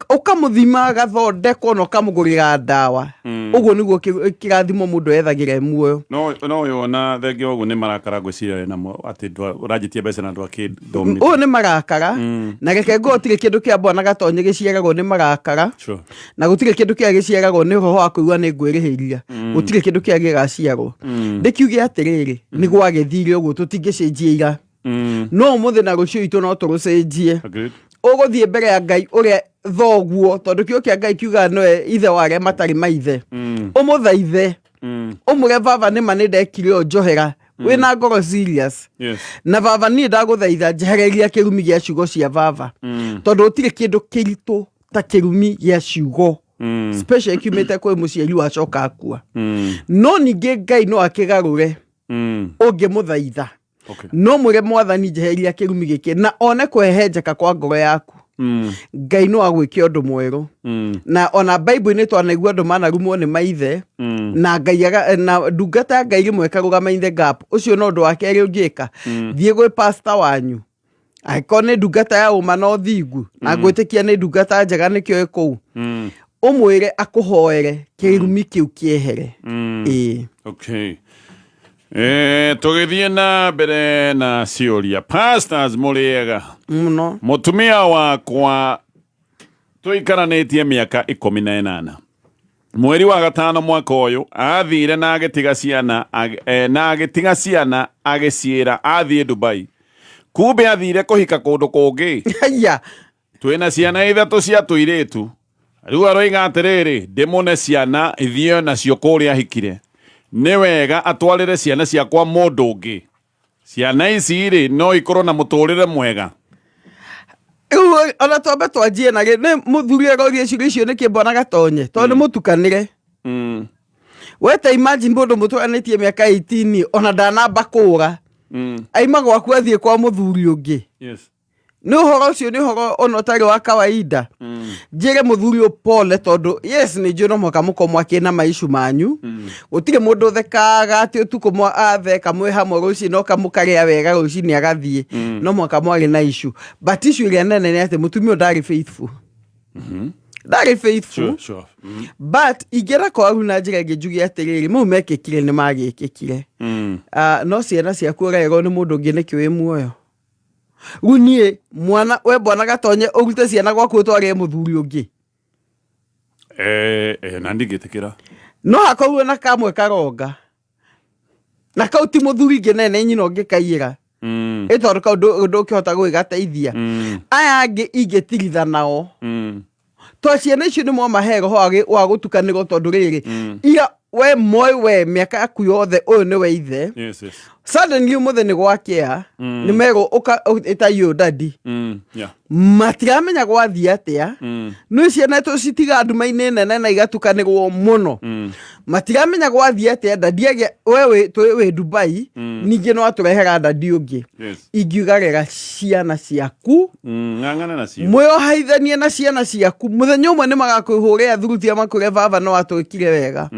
Ũkamũthima agathondekwo na ũkamũgũrĩra ndawa. Ũguo nĩguo kĩrathimo mũndũ ethagĩra e muoyo. No yona thengia ũguo nĩ marakara ngwĩciria namo atĩ ũranjĩtia mbeca na ndwakĩthomithia. Ũyũ nĩ marakara. Na reke ngorwo gũtirĩ kĩndũ kĩa bwana Gatonye gĩciaragwo nĩ marakara. Na gũtirĩ kĩndũ kĩa gĩciaragwo nĩ ũhoro wa kũigua nĩ ngwĩrĩhĩria. Gũtirĩ kĩndũ kĩa gĩgaciarwo. Ndĩkiuge atĩrĩrĩ, nĩ gwagĩthire ũguo, tũtingĩcenjia ira. No ũmũthĩ na rũciũ itũ no tũrũcenjie. Ũgũthiĩ mbere ya Ngai ũrĩa thoguo, tondũ kĩo kĩa Ngai kiugaga nowe ithe wa arĩa matarĩ maithe. Ũmũthaithe. Ũmwĩre baba nĩ ma nĩ ndekire ũũ, njohera. Wĩna ngoro serious. Na baba niĩ ndagũthaitha njehereria kĩrumi gĩa ciugo cia baba. Tondũ gũtirĩ kĩndũ kĩritũ ta kĩrumi gĩa ciugo. Special kiumĩte kwĩ mũciari wacoka akua. No ningĩ Ngai no akĩgarũre. Ũngĩmũthaitha. No mwĩre mwathani njeheria kĩrumi gĩkĩ na one kũhehenjeka kwa ngoro yaku. Ngai no agwĩke ũndũ mwerũ. Na ona Bible-inĩ twanaigua andũ manarumwo nĩ maithe. Na Ngai na ndungata ya Ngai rĩmwe ĩkarũgama in the gap. Ũcio no ũndũ wa kerĩ ũngĩka. Thiĩ gwĩ pastor wanyu. Angĩkorwo nĩ ndungata ya ũma na ũthingu, na ngwĩtĩkia nĩ ndungata njega nĩkĩo ĩ kũu. Ũmwĩre akũhoere kĩrumi kĩu kĩehere. Ĩĩ. Tũgĩthiĩ na mbere na ciũria. Pastors mũrĩega. Mũno. Mũtumia wakwa tũikaranĩtie mĩaka 18. Mweri wa gatano mwaka ũyũ athire na agĩtiga ciana, na agĩtiga ciana agĩciĩra athiĩ Dubai. Kumbe athire kũhika kũndũ kũngĩ. Haya. Twĩna ciana ithatũ cia tũirĩtu. Rĩu aroiga atĩrĩrĩ, ndĩmũne ciana ithiĩ nacio kũrĩa ahikire. Nĩ wega atwarĩre ciana ciakwa mũndũ ũngĩ. Ciana ici rĩ no ikorwo na mũtũrĩre mwega. Rĩu ona twambe twanjie na rĩ, nĩ mũthuri aroria ciũria icio nĩkĩ mbona Gatonye? Tondũ nĩ mũtukanĩre. We ta imagine mũndũ mũtwaranĩtie mĩaka 18 ona ndanamba kũra. Aima gwaku athiĩ kwa mũthuri ũngĩ. Nĩ ũhoro ũcio nĩ ũhoro ona ũtarĩ wa kawaida. Njĩre mũthuri ũyũ pole tondũ yes nĩ njũĩ no mũhaka mũkorwo mwakĩ na maishu manyu. Gũtirĩ mũndũ ũthekaga atĩ ũtukũ atheka mwĩ hamwe rũcinĩ no kamũkarĩa wega rũcinĩ agathiĩ. No mũhaka mwarĩ na issue. But issue ĩrĩa nene nĩ atĩ mũtumia ũyũ ndarĩ faithful. Ndarĩ faithful. But ingĩenda kwaru na njĩra ĩngĩ njuge atĩrĩrĩ, mau mekĩkire nĩ magĩkĩkire. No ciana ciaku ũrerwo nĩ mũndũ ũngĩ nĩkĩ wĩ muoyo. Rĩu niĩ mwana we bwana Gatonye ũrute ciana gwaku ũtwarĩre mũthuri ũngĩ. Na ndingĩtĩkĩra. No hakorwo na kamwe karonga. Na kau ti mũthuri ingĩ nene nyina ũngĩkaiyĩra. Ĩ tondũ kau ndũngĩhota gwĩgateithia. Aya angĩ ingĩtiritha nao. To ciana icio nĩ mwamahe roho wa gũtukanĩrwo tondũ rĩrĩ ira we moĩ we mĩaka yaku yothe ũyũ nĩwe ithe. Yes. Suddenly ũmũthĩ nĩ gwakĩa nĩ merwo ĩta you daddy. Matiramenya gwathiĩ atĩa. Nĩ ciana tũcitiga nduma-inĩ nene na igatukanĩrwo mũno. Matiramenya gwathiĩ atĩa daddy agĩa we wĩ Dubai. Ningĩ no atũrehera daddy ũngĩ. Ingiuga rera ciana ciaku. Ng'ang'ana nacio. Mwĩohaithanie na ciana ciaku mũthenya ũmwe nĩ magakũhũrĩra thurutia makwĩre baba no atwĩkire wega.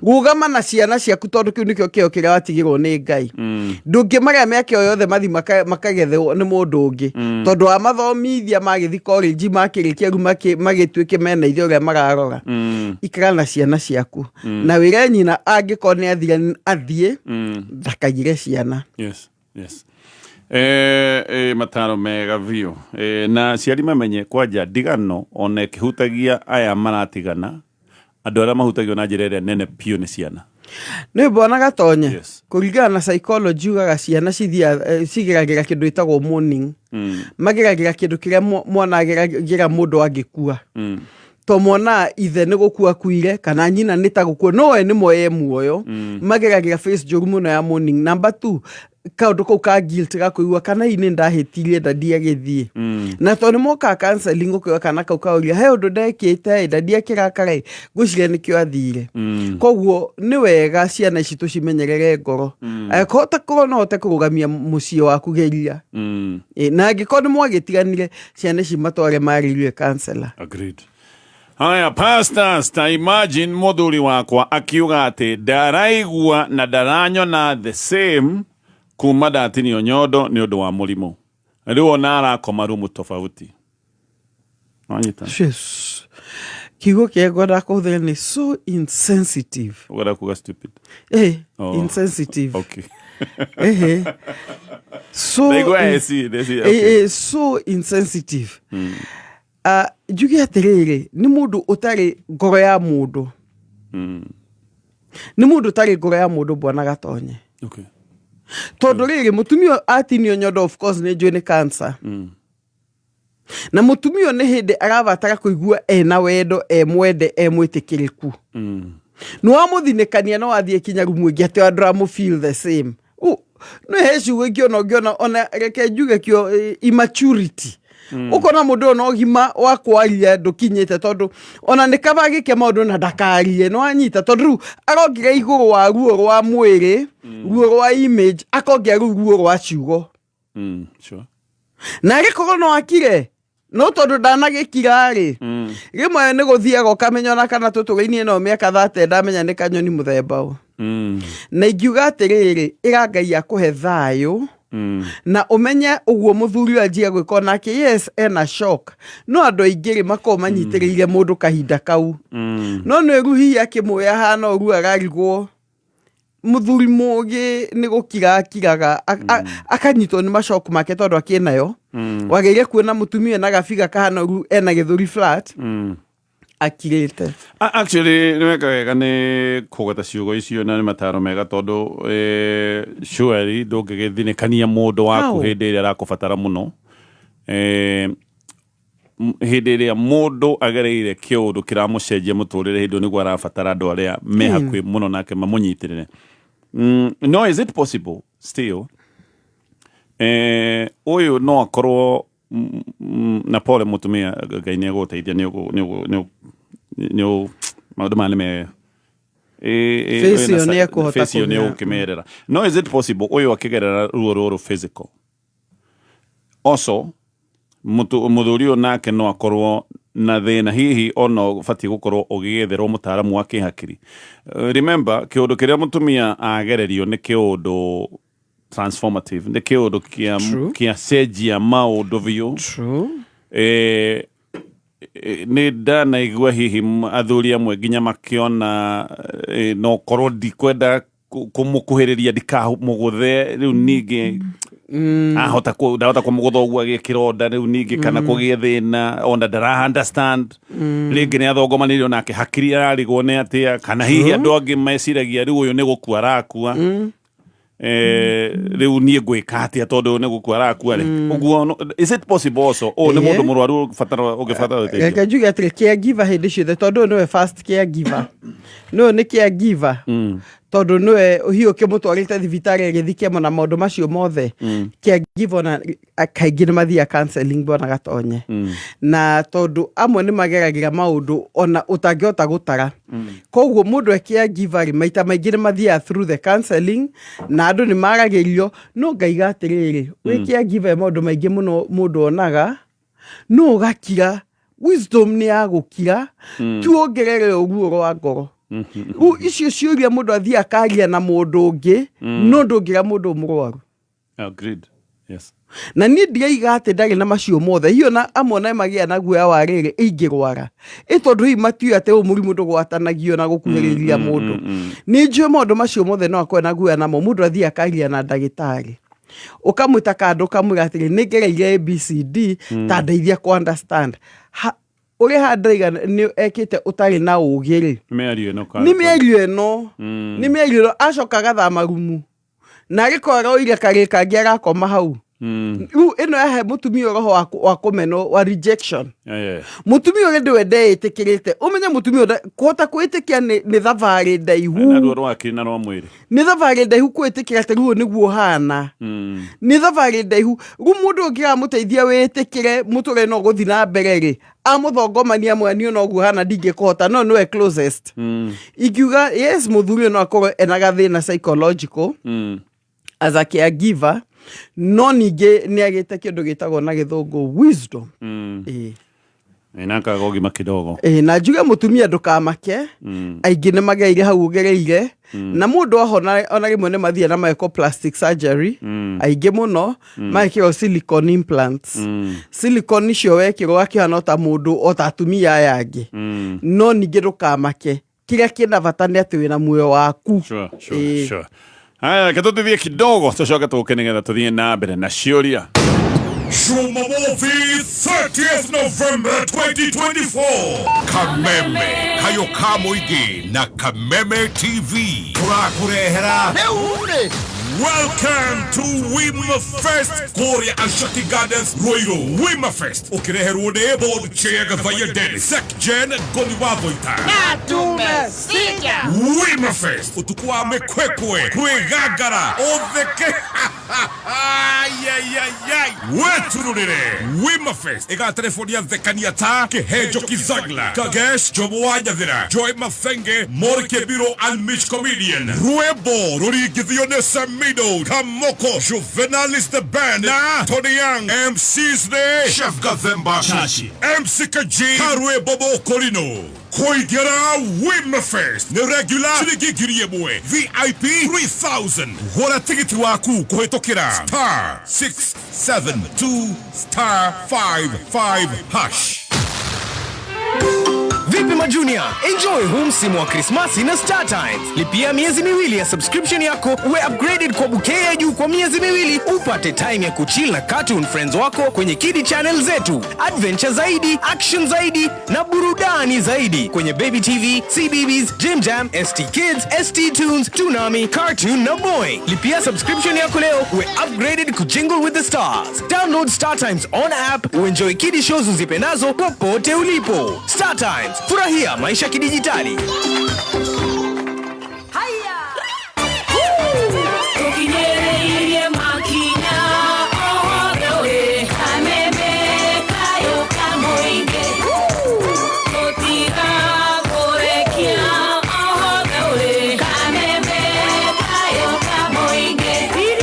Rũgama na ciana ciaku tondũ kĩu nĩkĩo kĩo kĩrĩa watigĩrwo nĩ Ngai. Ndũngĩmarĩa mĩaka ĩyo yothe mathi makagethwo nĩ mũndũ ũngĩ. Tondũ wamathomithia magĩthiĩ college makĩrĩkia rĩu magĩtuĩke mena ithe ũrĩa mararora. Ikara na ciana ciaku. Na wĩre nyina angĩkorwo nĩ athire athiĩ ndakaigire ciana. Yes. Mataro mega biũ. Na aciari mamenye kwanja ndigano ona ĩkĩhutagia aya maratigana andũ arĩa mahutagio na njĩra ĩrĩa nene biũ nĩ ciana. Nĩ mbona Gatonye. Kũringana na psychology ugaga ciana cithiaga cigeragĩra kĩndũ gĩtagwo mourning. Mageragĩra kĩndũ kĩrĩa mwana ageragĩra mũndũ angĩkua. To mwana ithe nĩ gũkua akuire kana nyina nĩ ta gũkua no we nĩ moye muoyo. Mageragĩra face njũru mũno ya mourning. Number 2 kaũndũ kau ka guilt ga kũigua kana hihi nĩ ndahĩtirie daddy agĩthiĩ. Na tondũ nĩ mokaga counseling ũkĩoya kana kau kaũria he ũndũ ndekĩte ĩ daddy akĩrakara ĩ ngwĩciria nĩkĩo athire. Koguo nĩ wega ciana ici tũcimenyerere ngoro. Angĩkorwo ta korwo no ũhote kũrũgamia mũciĩ waku geria. Na angĩkorwo nĩ mwagĩtiganire ciana ici matware marĩirie counselor. Agreed. Haya, pastors, ta imagine mũthuri wakwa akiuga atĩ ndaraigua na ndaranyona the same kuma ndatinio nyondo nĩ ũndũ wa mũrimũ. Rĩu ona arakoma rumu tofauti. Wanyita? Yes. Kiugo kĩrĩa ngwendaga kũhũthĩra nĩ so insensitive. Ũkwenda kuga stupid? Oh. Insensitive. Okay. So Ndaigua AC, AC, okay. so insensitive. Njuge atĩrĩrĩ, nĩ mũndũ ũtarĩ ngoro ya mũndũ. Nĩ mũndũ ũtarĩ ngoro ya mũndũ bwana Gatonye. Tondũ rĩrĩ, mũtumia atinio nyondo of course nĩ njũĩ nĩ cancer. Na mũtumia nĩ hĩndĩ arabatara kũigua ena wendo, e mwende, e mwĩtĩkĩrĩku. Nĩ wamũthinĩkania no athiĩ kinya rumu ĩngĩ atĩ andũ aramũ feel the same. Nĩ he ciugo ingĩ ona ũngĩona, ona reke njuge kĩo, immaturity. Ũkona mũndũ ũyũ na ũgima wa kwaria ndũkinyĩte tondũ ona nĩ kaba agĩke maũndũ na ndakarie, nĩ wanyita? Tondũ rĩu arongerera igũrũ wa ruo rwa mwĩrĩ, ruo rwa image, akongera rĩu ruo rwa ciugo. Na agĩkorwo no akire, no tondũ ndanagĩkira rĩ, rĩmwe nĩ gũthiaga ũkamenya ona kana tũtũrĩinie no mĩaka 30 ndamenya nĩ kanyoni mũthemba ũyũ. Na ingiuga atĩrĩrĩ, ĩra Ngai akũhe thayũ, na ũmenye ũguo mũthuri ũyũ anjia gwĩka onake, yes, ena shock. No andũ aingĩ rĩ makoragwo manyitĩrĩire mũndũ kahinda kau. No nĩ rĩu hihi akĩmũoya hana ũguo ararigwo, mũthuri mũgĩ nĩ gũkira akiraga, akanyitwo nĩ macoku make tondũ akĩnayo. Wagĩrĩire kuona mũtumia ena gabiga kahana ũguo ena gĩthũri flat. Akirĩte. Actually nĩ weka wega nĩ kũgweta ciugo icio na nĩ mataro mega tondũ, surely ndũngĩgĩthinĩkania mũndũ waku How? hĩndĩ ĩrĩa arakũbatara mũno. Hĩndĩ ĩrĩa mũndũ agereire kĩũndũ kĩramũcenjia mũtũrĩre, hĩndĩ ĩyo nĩguo arabatara andũ arĩa me hakuhĩ mũno nake mamũnyitĩrĩre. No is it possible still? Ũyũ no akorwo na pole mũtumia, Ngai nĩ egũgũteithia, nĩ maũndũ maya nĩ me Face ĩyo nĩ ekũhota face ĩyo nĩ kũmĩa- ũkĩmerera. No is it possible ũyũ akĩgerera ruo rũrũ physical? Also, mũthuri ũyũ nake no akorwo na thĩna hihi ona ũbatiĩ gũkorwo ũgĩetherwo mũtaaramu wa kĩhakiri. Remember, kĩũndũ kĩrĩa mũtumia agererio nĩ kĩũndũ transformative, nĩ kĩũndũ kĩa cenjia maũndũ biũ. Nĩ ndanaigua hihi athuri amwe nginya makĩona, no korwo ndikwenda kũmũkuhĩrĩria ndikamũgũthe rĩu ningĩ ahota ndahota kũmũgũtha ũguo agĩe kĩronda rĩu ningĩ kana kũgĩe thĩna ona ndara understand. Rĩngĩ nĩ athongomanĩirio nake hakiri ararigwo nĩ atĩa kana hihi andũ angĩ meciragia rĩu ũyũ nĩ gũkua arakua. Rĩu niĩ ngwĩka atĩa tondũ nĩ gũkua arakua rĩ ũguo is it possible also ũyũ nĩ mũndũ mũrwaru ũngĩbatara ũteithio? Reke njuge atĩrĩ, caregiver hĩndĩ ciothe, tondũ ũyũ nĩwe first caregiver, nĩwe nĩ caregiver, tondũ nĩwe hihi ũkĩmũtwarĩte thibitarĩ agĩthiĩ kemo na maũndũ macio mothe. Caregiver ona kaingĩ nĩ mathiaga counseling, bwana Gatonye, na tondũ amwe nĩ mageragĩra maũndũ ona ũtangĩhota gũtara. Koguo mũndũ e caregiver rĩ, maita maingĩ nĩ mathiaga through the counseling na andũ nĩ maragĩrio. No ngaiga atĩrĩrĩ, wĩ caregiver maũndũ maingĩ mũno mũndũ onaga no ũgakira, wisdom nĩ ya gũkira, tuongerere ũguo rwa ngoro. Rĩu icio ciũria mũndũ athiĩ akaria na mũndũ ũngĩ, no ndũngĩra mũndũ mũrwaru. Agreed. Yes. Na niĩ ndiraiga atĩ ndarĩ na macio mothe, hihi ona amwe ona magĩa na guoya wa rĩrĩ ingĩrwara ĩ, tondũ hihi matiũĩ atĩ ũyũ mũrimũ ndũgwatanagio na gũkuhĩrĩria mũndũ. Nĩ njũĩ maũndũ macio mothe no akorwo na guoya namo. Mũndũ athiĩ akaria na ndagĩtarĩ, ũkamwĩta kando, ũkamwĩra atĩrĩ, nĩ ngereire ABCD, ta ndeithia kũ understand. Ũrĩa haha ndĩraiga nĩ ekĩte ũtarĩ na ũgĩ rĩ. Mĩario ĩno nĩ mĩario ĩno, nĩ mĩario ĩno acoka agathama rumu na agĩkorwo aroire karĩ kangĩ arakoma hau. Rĩu ĩno yahe mũtumia roho wa kũmenwo, wa rejection. Mũtumia ũrĩa ndĩwe ndeĩtĩkĩrĩte, ũmenye mũtumia ũrĩa kũhota kwĩtĩkia nĩ thabarĩ ndaihu. Na ruo rwa hakiri na rwa mwĩrĩ. Nĩ thabarĩ ndaihu kwĩtĩkĩra atĩ rĩu ũyũ nĩguo ũhana. Nĩ thabarĩ ndaihu. Rĩu mũndũ ũngĩ amũteithia wĩtĩkĩre mũtũrĩre no gũthiĩ na mbere rĩ, amũthongomania mwani ũyũ noguo hana ndingĩkũhota, no nĩwe closest. Ingiuga yes, mũthuri ũyũ no akorwo ena gathĩna psychological as a caregiver, no ningĩ nĩ agĩte kĩndũ gĩtagwo na gĩthũngũ wisdom. Ĩĩ. Ina kaga ũgima kidogo. Ĩĩ, na njuge mũtumia ndũkamake, aingĩ nĩ magereire hau ũgereire, na mũndũ ahona ona rĩmwe nĩ mathiaga na magekwo plastic surgery, aingĩ mũno magekĩrwo silicone implants. Silicone icio wekĩrwo akĩhana ota mũndũ ota atumia aya angĩ. No ningĩ ndũkamake, kĩrĩa kĩna bata nĩ atĩ wĩna muoyo waku. Sure. Ĩĩ. Sure. Haya, reke tũtithie kidogo tũcoke tũke nĩgetha tũthiĩ na mbere na ciũria. Jumamothi 30th November 2024. Kameme Kayo ka Mũingĩ na Kameme TV tũrakũrehera. Welcome to Wima Fest kũrĩa Ashaki Gardens, Ruiru. Wima Fest ũkĩreherwo nĩ Board Chair Gathaiya Dennis, Sec Gen Ngoni wa Thoita. Wima Fest, ũtukũ wa mĩkwekwe, kwĩgangara, ũtheke wetururĩre. Wima Fest ĩgaterebonia thekania ta Kĩhenjo Kizagla, Kagesh Jomo wa Nyathĩra, Joy Mathenge, Mori Kĩbiro and Mitch Comedian, rwĩmbo rũringithio nĩ Samido Kamoko, Juvenalis the Band na Tony Young. MCs nĩ Chef Gathemba Chachi, MC Kaji, Karwĩmbo Mokorino. Kũingĩra Wima Fest nĩ regular ciringi 1,000, VIP 3000. Gũra tigiti waku kũhĩtũkĩra *672*55#. Vipi majunia? Enjoy huu msimu wa Krismasi na Star Times. Lipia miezi miwili ya subscription yako uwe upgraded kwa bouquet ya juu kwa miezi miwili, upate time ya kuchill na cartoon friends wako kwenye kidi channel zetu. Adventure zaidi, action zaidi na burudani zaidi kwenye Baby TV, CBeebies, Jim Jam, ST Kids, ST Tunes, Toonami, Cartoon na Boy. Lipia subscription yako leo uwe upgraded kujingle with the stars. Download Star Times on app uenjoy kidi shows uzipendazo popote ulipo. Star Times, furahia maisha kidijitali. Tukinyerere makinya ohorewe kameme kayo kamoinge tutira kurekia ohorewe kameme kayo kamoinge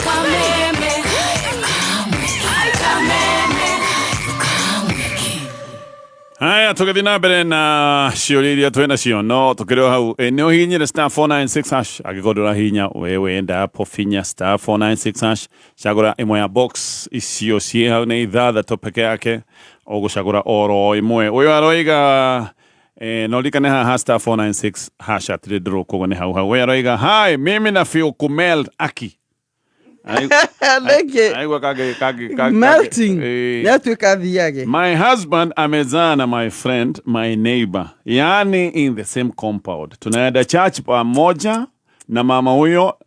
kameme kameme. Haya, tũgĩthiĩ na mbere na ciũria iria twĩ nacio, no tũkĩrĩ o hau nĩ ũhihinyire *496# angĩkorwo ndũrahihinya wewe enda hapo finya *496# cagũra ĩmwe ya box icio ciĩ hau, nĩ ithathatũ peke yake, ũgũcagũra oro ĩmwe. Ũyũ aroiga no ririkane haha *496# hatirĩ ndũrũ, koguo nĩ hau hau. Ũyũ aroiga, hi, mimi na feel kumelt aki. Nĩkĩ? Aigua kage Melting nĩ atuĩka athiage. My husband amezaa na my friend, my neighbor, yani in the same compound. Tunaenda church pamoja. na mama huyo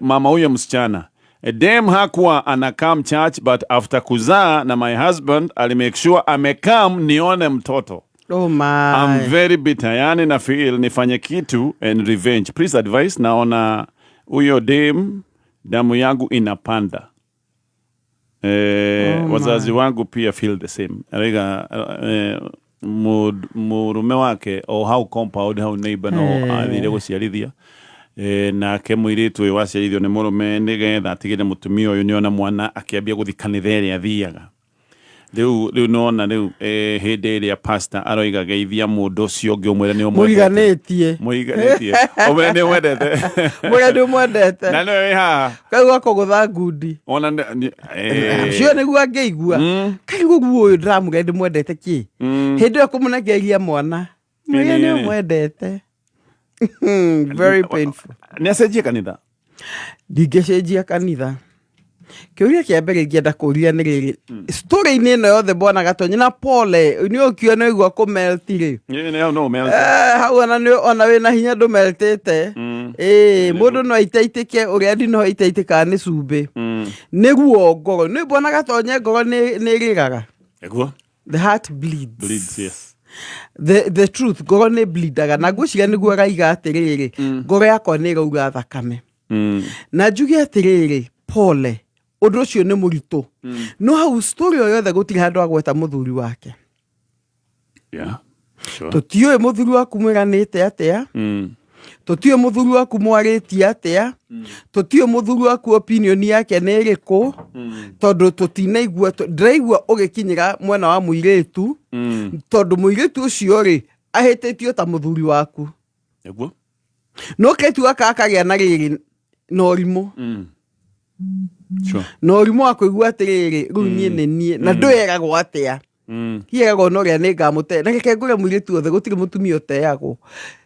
mama huyo msichana. Dem hakuwa anakam church, but after kuzaa na my husband alimake sure amekam nione mtoto. Oh my. I'm very bitter, yani na feel nifanye kitu and revenge. Please advice, naona huyo dem damu yangu inapanda. Oh my. Wazazi wangu pia feel the same. Arega murume wake o hau compound hau neighbor no athire guciarithia, nake mũirĩtu ũyũ waciarithio nĩ mũrũme nĩgetha atigĩre mũtumia ũyũ nĩona mwana akĩambia gũthiĩ kanitha ĩrĩa athiaga rĩu nona rĩu, hĩndĩ ĩrĩa pastor aroiga geithia mũndũ ũcio ũngĩ ũmwĩre nĩ ũmwendete. Mũriganĩtie. Mũriganĩtie, ũmwĩre nĩ ũmwendete. Mũrĩa nĩ ũmwendete. Na nĩwe wĩ haha. Kau gakũgũtha ngundi. Ona Cio nĩguo angĩigua kaigua guo ũyũ ndĩramũge ndĩmwendete kĩ hĩndĩ ĩyo kũmũnengeria mwana mwĩre nĩ ũmwendete. Very painful. Nĩ acenjie kanitha? Ndingĩcenjia kanitha. Kĩũria kĩa mbere ingĩenda kũria nĩ rĩrĩ, story-inĩ ĩno yothe bwana Gatonye, na pole nĩ ũkiona nĩ waigua kũmelt rĩ. Ĩ, nĩ hau no melt. Hau ona nĩ ona wĩna hinya ndũmeltĩte. Ĩĩ, mũndũ no aitaitĩke ũrĩa ndinoho itaitĩkaga nĩ cumbĩ. Nĩ ruo ngoro nĩ bwana Gatonye, ngoro nĩ ĩrĩraga. Ĩguo. The heart bleeds. Bleeds, yes. The truth, ngoro nĩ bleedaga na ngwĩciria nĩguo araiga atĩrĩrĩ, ngoro yakwa nĩ ĩraura thakame. Na njuge atĩrĩrĩ, pole, ũndũ ũcio nĩ mũritũ. No hau story o yothe gũtirĩ handũ agweta mũthuri wake. Yeah. Sure. Tũtiũĩ mũthuri waku mwĩranĩte atĩa. Tũtiũĩ mũthuri waku mwarĩtie atĩa. Tũtiũĩ mũthuri waku opinion yake nĩ ĩrĩkũ. Tondũ tũtinaigua, ndĩraigua ũgĩkinyĩra mwena wa mũirĩtu. Tondũ mũirĩtu ũcio rĩ ahĩtĩtio ta mũthuri waku. Nĩguo. No ketu gaka akagĩa na rĩrĩ na ũrimũ. Sure. Na ũrimũ wa kũigua atĩrĩrĩ, rĩu niĩ nĩ niĩ na ndwĩragwo atĩa. Hieragwo na ũrĩa nĩ ngamũte. Na reke ngũre mũirĩtu othe, gũtirĩ mũtumia ũteagwo.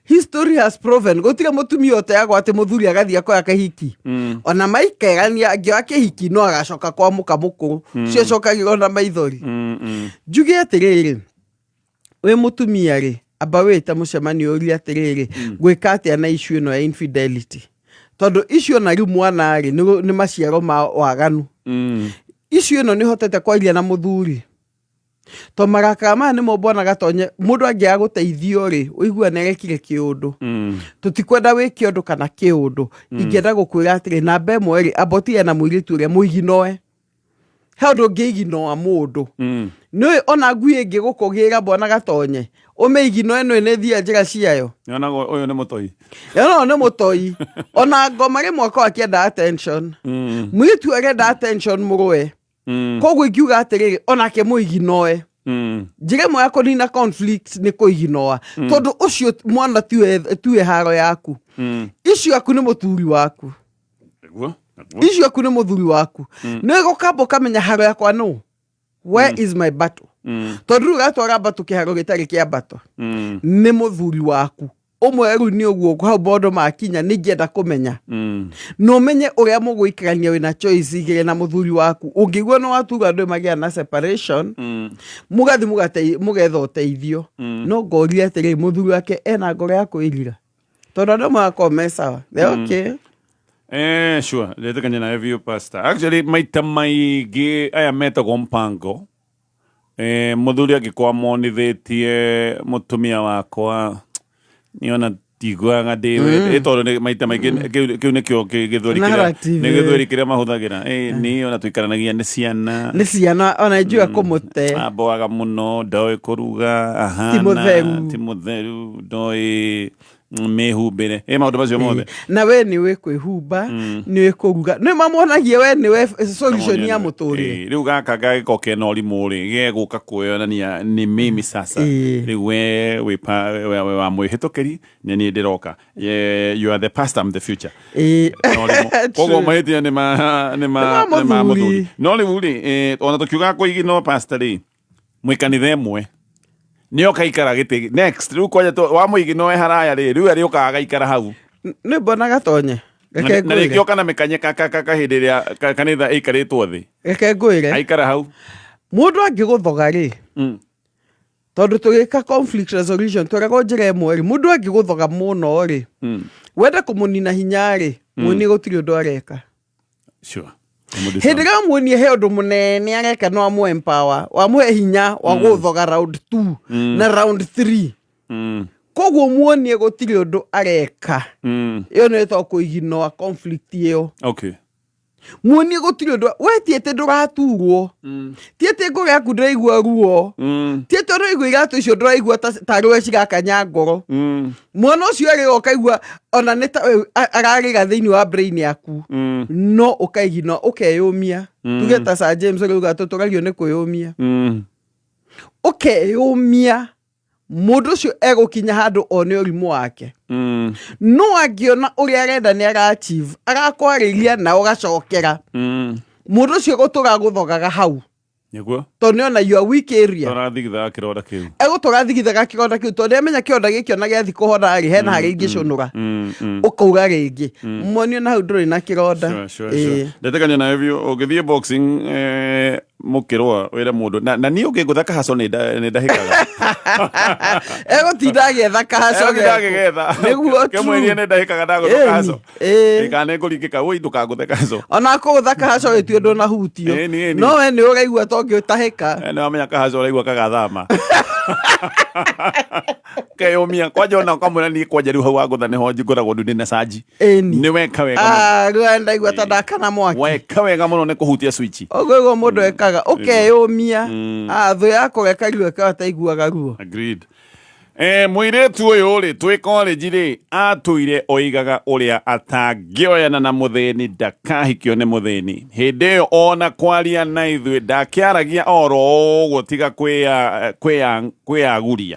History has proven gũtirĩ mũtumia ũteagwo atĩ mũthuri agathiĩ akoya kĩhiki. Ona maikerania angĩoya kĩhiki no agacoka kwa mũka mũkũrũ. Cio cokagĩrwo na maithori. Njuge atĩrĩrĩ, wĩ mũtumia rĩ, amba wĩte mũcemanio ũrie atĩrĩrĩ, ngwĩka atĩa na issue ĩno ya infidelity. Tondũ issue ona rĩu mwana rĩ, nĩ maciaro ma waganu. Issue ĩno nĩ hotete kwaria na mũthuri. To marakara maya nĩmo mbona Gatonye, mũndũ angĩaga gũteithio rĩ, ũigua nĩ arekire kĩũndũ. Tũtikwenda wĩke ũndũ kana kĩũndũ. Ingĩenda gũkwĩra atĩrĩ, namba ĩmwe rĩ, amba ũtige na mũirĩtu ũrĩa mũiginoe. He ũndũ ũngĩiginoa mũndũ. Nĩũĩ ona ngui ĩngĩgũkũgĩra mbona Gatonye, ũmĩiginoe nĩũĩ nĩ ĩthiaga njĩra ciayo. Nyonaga ũyũ nĩ mũtoi. Nyonaga nĩ mũtoi. Ona ngoma rĩmwe akorwo akĩenda attention. Mũirĩtu arenda attention mũrũe. Koguo ingiuga atĩrĩrĩ, onake mũiginoe. Njĩra ĩmwe ya kũnina conflict nĩ kũiginoa. Tondũ ũcio mwana tiwe haro yaku. Icio aku nĩ mũthuri waku. Nĩguo, nĩguo. Icio aku nĩ mũthuri waku. Nĩ gũkamba ũkamenya haro yakwa nũ. Where is my battle? Tondũ rĩu ũratwara battle kĩharo gĩtarĩ kĩa battle. Nĩ mũthuri waku. Ũmwe rĩu nĩ ũguo hau maũndũ makinya nĩ ingĩenda kũmenya. Na ũmenye ũrĩa mũgũikarania wĩna choice igĩrĩ na mũthuri waku. Ũngĩigua nĩ watura andũ magĩa na separation, mũgathiĩ mũgetha ũteithio. No ngoria atĩrĩrĩ, mũthuri wake ena ngoro ya kwĩrira. Tondũ andũ magakorwo me sawa. They're okay. Sure. Ndetĩkania nawe biũ, pastor. Actually, maita maingĩ aya metagwo mpango. Mũthuri angĩkorwo amonithĩtie mũtumia wakwa, niona ndiguaga ndĩ wende. Tondũ nĩ maita maingĩ kĩu nĩkĩo gĩthweri kĩrĩa Narrative. nĩ gĩthweri kĩrĩa mahũthagĩra. Niĩ ona tũikaranagia nĩ ciana. Nĩ ciana, ona njũĩ kũmũte. Amboaga mũno, ndoĩ kũruga, ahana, Ti mũtheru. ti mũtheru, ndoĩ mĩhumbĩre. Maũndũ macio mothe. Na we nĩ wĩ kwĩhumba, nĩ wĩ kũruga. Nĩ mamonagia we nĩ we solution ya mũtũrĩre. Rĩu gaka gagĩkorwo kena ũrimũ rĩ, gegũka kwĩyonania nĩ mimi sasa. Rĩu we wĩ we wa mwĩhĩtũkĩri, nĩ niĩ ndĩroka. You are the past, I'm the future. No rĩu, koguo mahĩtia nĩ ma, nĩ ma, Nĩ ma nĩ ma mũthuri. mũthuri. No rĩu rĩ, ona tũkiugaga kũigino pastor rĩ, mwĩ kanitha ĩmwe. Nĩ oka ikara gĩtĩ. Next, rĩu kwanja wa mũigino we haraya rĩ, rĩu arĩũkaga agaikara hau. Nĩ mbona Gatonye. Reke Na rĩngĩ ngwĩre. oka na mĩkanye ka hĩndĩ ĩrĩa kanitha ĩikarĩtwo thĩ. Reke ngwĩre. Aikara hau. Mũndũ angĩgũthoga rĩ, Tondũ tũgĩka conflict resolution tweragwo njĩra ĩmwe rĩ, mũndũ angĩgũthoga mũno rĩ, wende kũmũnina hinya rĩ, muonie gũtirĩ ũndũ areka. Sure. Hĩndĩ ĩrĩa wamuonia he ũndũ mũnene areka no amũ empower, wamũhe hinya wa gũthoga round 2 na round 3. Koguo muonie gũtirĩ ũndũ areka. Ĩyo nĩ ĩtagwo kũiginoa conflict ĩyo. Okay. Muonie gũtirĩ ũndũ, we ti atĩ ndũraturwo, ti atĩ ngoro yaku ndĩraigua ruo, ti atĩ ũraigua iratũ icio ndũraigua tarĩ we cirakanya ngoro. Mwana ũcio arĩga ũkaigua ona nĩ ta ararĩra thĩinĩ wa brain yaku, no ũkaigina ũkeyũmia. Tuge ta Sir James ũrauga tũtũragio nĩ kwĩyũmia. Ũkeyũmia, mũndũ ũcio egũkinya handũ one ũrimũ wake. No angĩona ũrĩa arenda nĩ ara achieve, arakwarĩria na ũgacokera, mũndũ ũcio gũtũra gũthogaga hau. Nĩguo. Tondũ nĩona your weak area. Tũrathigithaga kĩronda kĩu. Egũtũra thigithaga kĩronda kĩu tondũ nĩamenya kĩronda gĩkĩ ona gĩathi kũhona rĩ, hena harĩa ingĩcũnũra. Ũkauga rĩngĩ. Muonio na hau ndũrĩ na kĩronda. Sure, sure, sure. Ndetĩkania nawe biũ, ũngĩthiĩ boxing mũkĩrũa wĩre mũndũ na niĩ ũngĩngũtha kahaco nĩ ndahĩkaga. Egũtinda agĩetha kahaco. Egũtinda agĩgetha. Nĩguo. Kĩmwĩrie nĩ ndahĩkaga ndagũtha kahaco. Kana nĩ ngũringĩka, woi ndũkangũthe kahaco. Ona kũgũtha kahaco gĩtuĩ ndũnahutio. Ĩni, ĩni. No we nĩ ũraigua ta ũngĩtahĩka. Nĩ wamenya kahaco ũraigua kagathama. Keyũmia kwanja ona ũkamwĩra niĩ kwanja rĩu hau wangũtha nĩho ngoragwo ndĩ na canji. Ĩni. Nĩ weka wega mũno. Ah, rĩu ndaigua ta ndakana mwaki. Weka wega mũno nĩ kũhutia switch. Ũguo nĩguo mũndũ ekaga, ũkeyũmia. Ah, thũ yakwa ĩkaigua ĩkaga taiguaga ruo. Agreed. Mũirĩtu ũyũ rĩ, twĩ college rĩ, atũire oigaga ũrĩa atangĩoyana na mũthĩni, ndakahikio nĩ mũthĩni. Hĩndĩ ĩyo ona kwaria na ithuĩ ndakĩaragia oro ũguo tiga kwĩyaguria.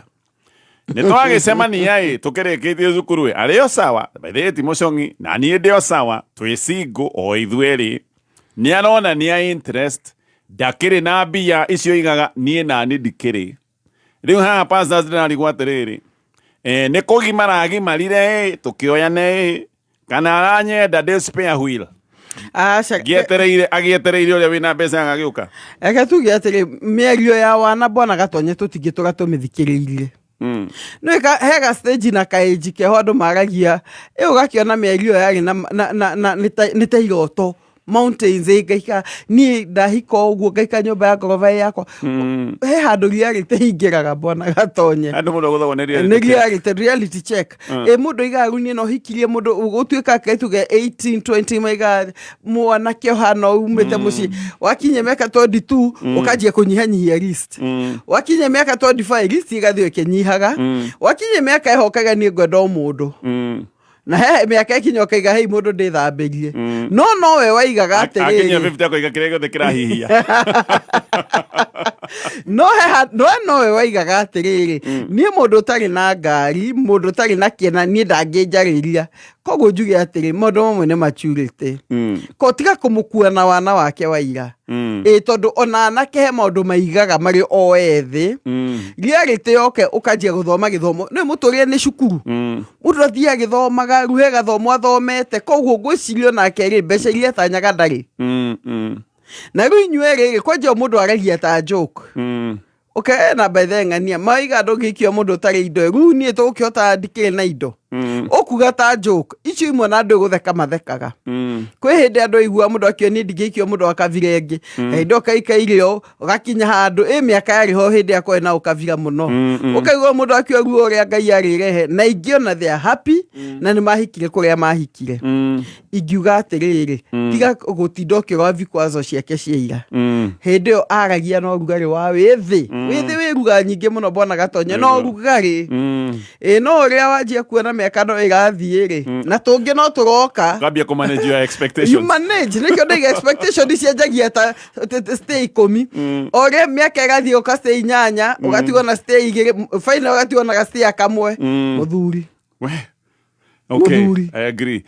Nĩ twagĩcemania ĩ, tũkĩrĩkĩtie cukuru ĩ, arĩ o sawa, by the way ti mũcong'i, na niĩ ndĩ o sawa, twĩ single o ithuerĩ. Nĩ aronania interest, ndakĩrĩ na mbia icio oigaga, niĩ nani ndikĩrĩ. Rĩu haha pastors ndĩrarigwo atĩrĩrĩ, nĩ kũgimara agimarire ĩ, tũkĩoyane ĩ, kana aranyenda ndĩ spare wheel. Aca. Ngĩetereire, agĩetereire ũrĩa wĩna mbeca agagĩũka. Reke tuge atĩrĩ, mĩario ya wana bwana Gatonye tũtingĩtũra tũmĩthikĩrĩirie. Nĩ he ga stage na ka age keho andũ maragia, ĩ ũgakĩona mĩario yarĩ na nĩ ta iroto. Mountains ĩ ngaika, niĩ ndahika ũguo ngaika nyũmba ya ngoroba ĩ yakwa. He handũ reality ĩingĩraga bwana Gatonye. Andũ mũndũ agũthagwo nĩ reality Nĩ check. reality check. Ĩ mũndũ aigaga rĩu niĩ no hikirie mũndũ gũtuĩka ke tuge 18, 20 maigaga mwanake ũhana umĩte mũciĩ. Wakinyia mĩaka 22 ũkanjia kũnyihanyihia list. Wakinyia mĩaka 25 list ĩgathiĩ ĩkĩnyihaga. Wakinyia mĩaka ĩho ũkaiga niĩ ngwenda o mũndũ. Na he mĩaka ĩkinya ũkaiga hei mũndũ ndĩthambĩrie. No nowe waigaga Akinyia atĩrĩrĩ. 50 akoiga kĩrĩa gĩothe kĩrahihia. No he no nowe waigaga atĩrĩrĩ, niĩ mũndũ ũtarĩ na ngari, mũndũ ũtarĩ na kĩena niĩ ndangĩnjarĩria. Koguo njuge atĩrĩ, maũndũ mamwe nĩ maturĩte. Ko tiga kũmũkua na wana wake wa ira. Ĩ tondũ ona anake he maũndũ maigaga marĩ o ethĩ. Reality yoke ũkanjia gũthoma gĩthomo. Nĩ mũtũrĩre nĩ cukuru. Mũndũ athiĩ agĩthomaga, rĩu he gathomo athomete. Koguo ngwĩciria onake rĩ, mbeca iria atanyaga ndarĩ. Na rĩu inyuĩ rĩ, kwanja mũndũ aragia ta joke. Okay, na by the ng'ania, maiga ndũngĩikio mũndũ ũtarĩ indo. Rĩu niĩ tũgũkĩhota ndikĩrĩ na indo. Ũkuga ta joke, icio imwe na andũ gũtheka mathekaga. Kwĩ hĩndĩ andũ aigua mũndũ akiuga niĩ ndingĩikio mũndũ wa kabira ĩngĩ. Hĩndĩ ũkaika irio, ũgakinya handũ, ĩ mĩaka yarĩ ho hĩndĩ ya kwarĩ na ũkabira mũno. Ũkaigua mũndũ akiuga ruo ũrĩa Ngai arĩrehe, na ingĩ ona they are happy, na nĩ mahikire kũrĩa mahikire. Ingiuga atĩrĩrĩ, tiga gũtinda ũkĩrora vikwazo ciake cia ira. Hĩndĩ ĩyo aragia na ũrugarĩ wa wĩthĩ. Wĩthĩ wĩ ruga nyingĩ mũno bwana Gatonye, no ũrugarĩ. Ĩ no ũrĩa wanjia kuona mĩaka no ĩrathiĩ rĩ, na tũngĩ no tũroka. Ũkambia kũ manage your expectations. You manage, nĩkĩo ndaiga expectation icenjagia ta stay 10. O ũrĩa mĩaka ĩgathiĩ ũka stay 8, ũgatigwo na stay 2, final ũgatigwo na ga stay kamwe. Mũthuri. We. Okay, Mũthuri. I agree.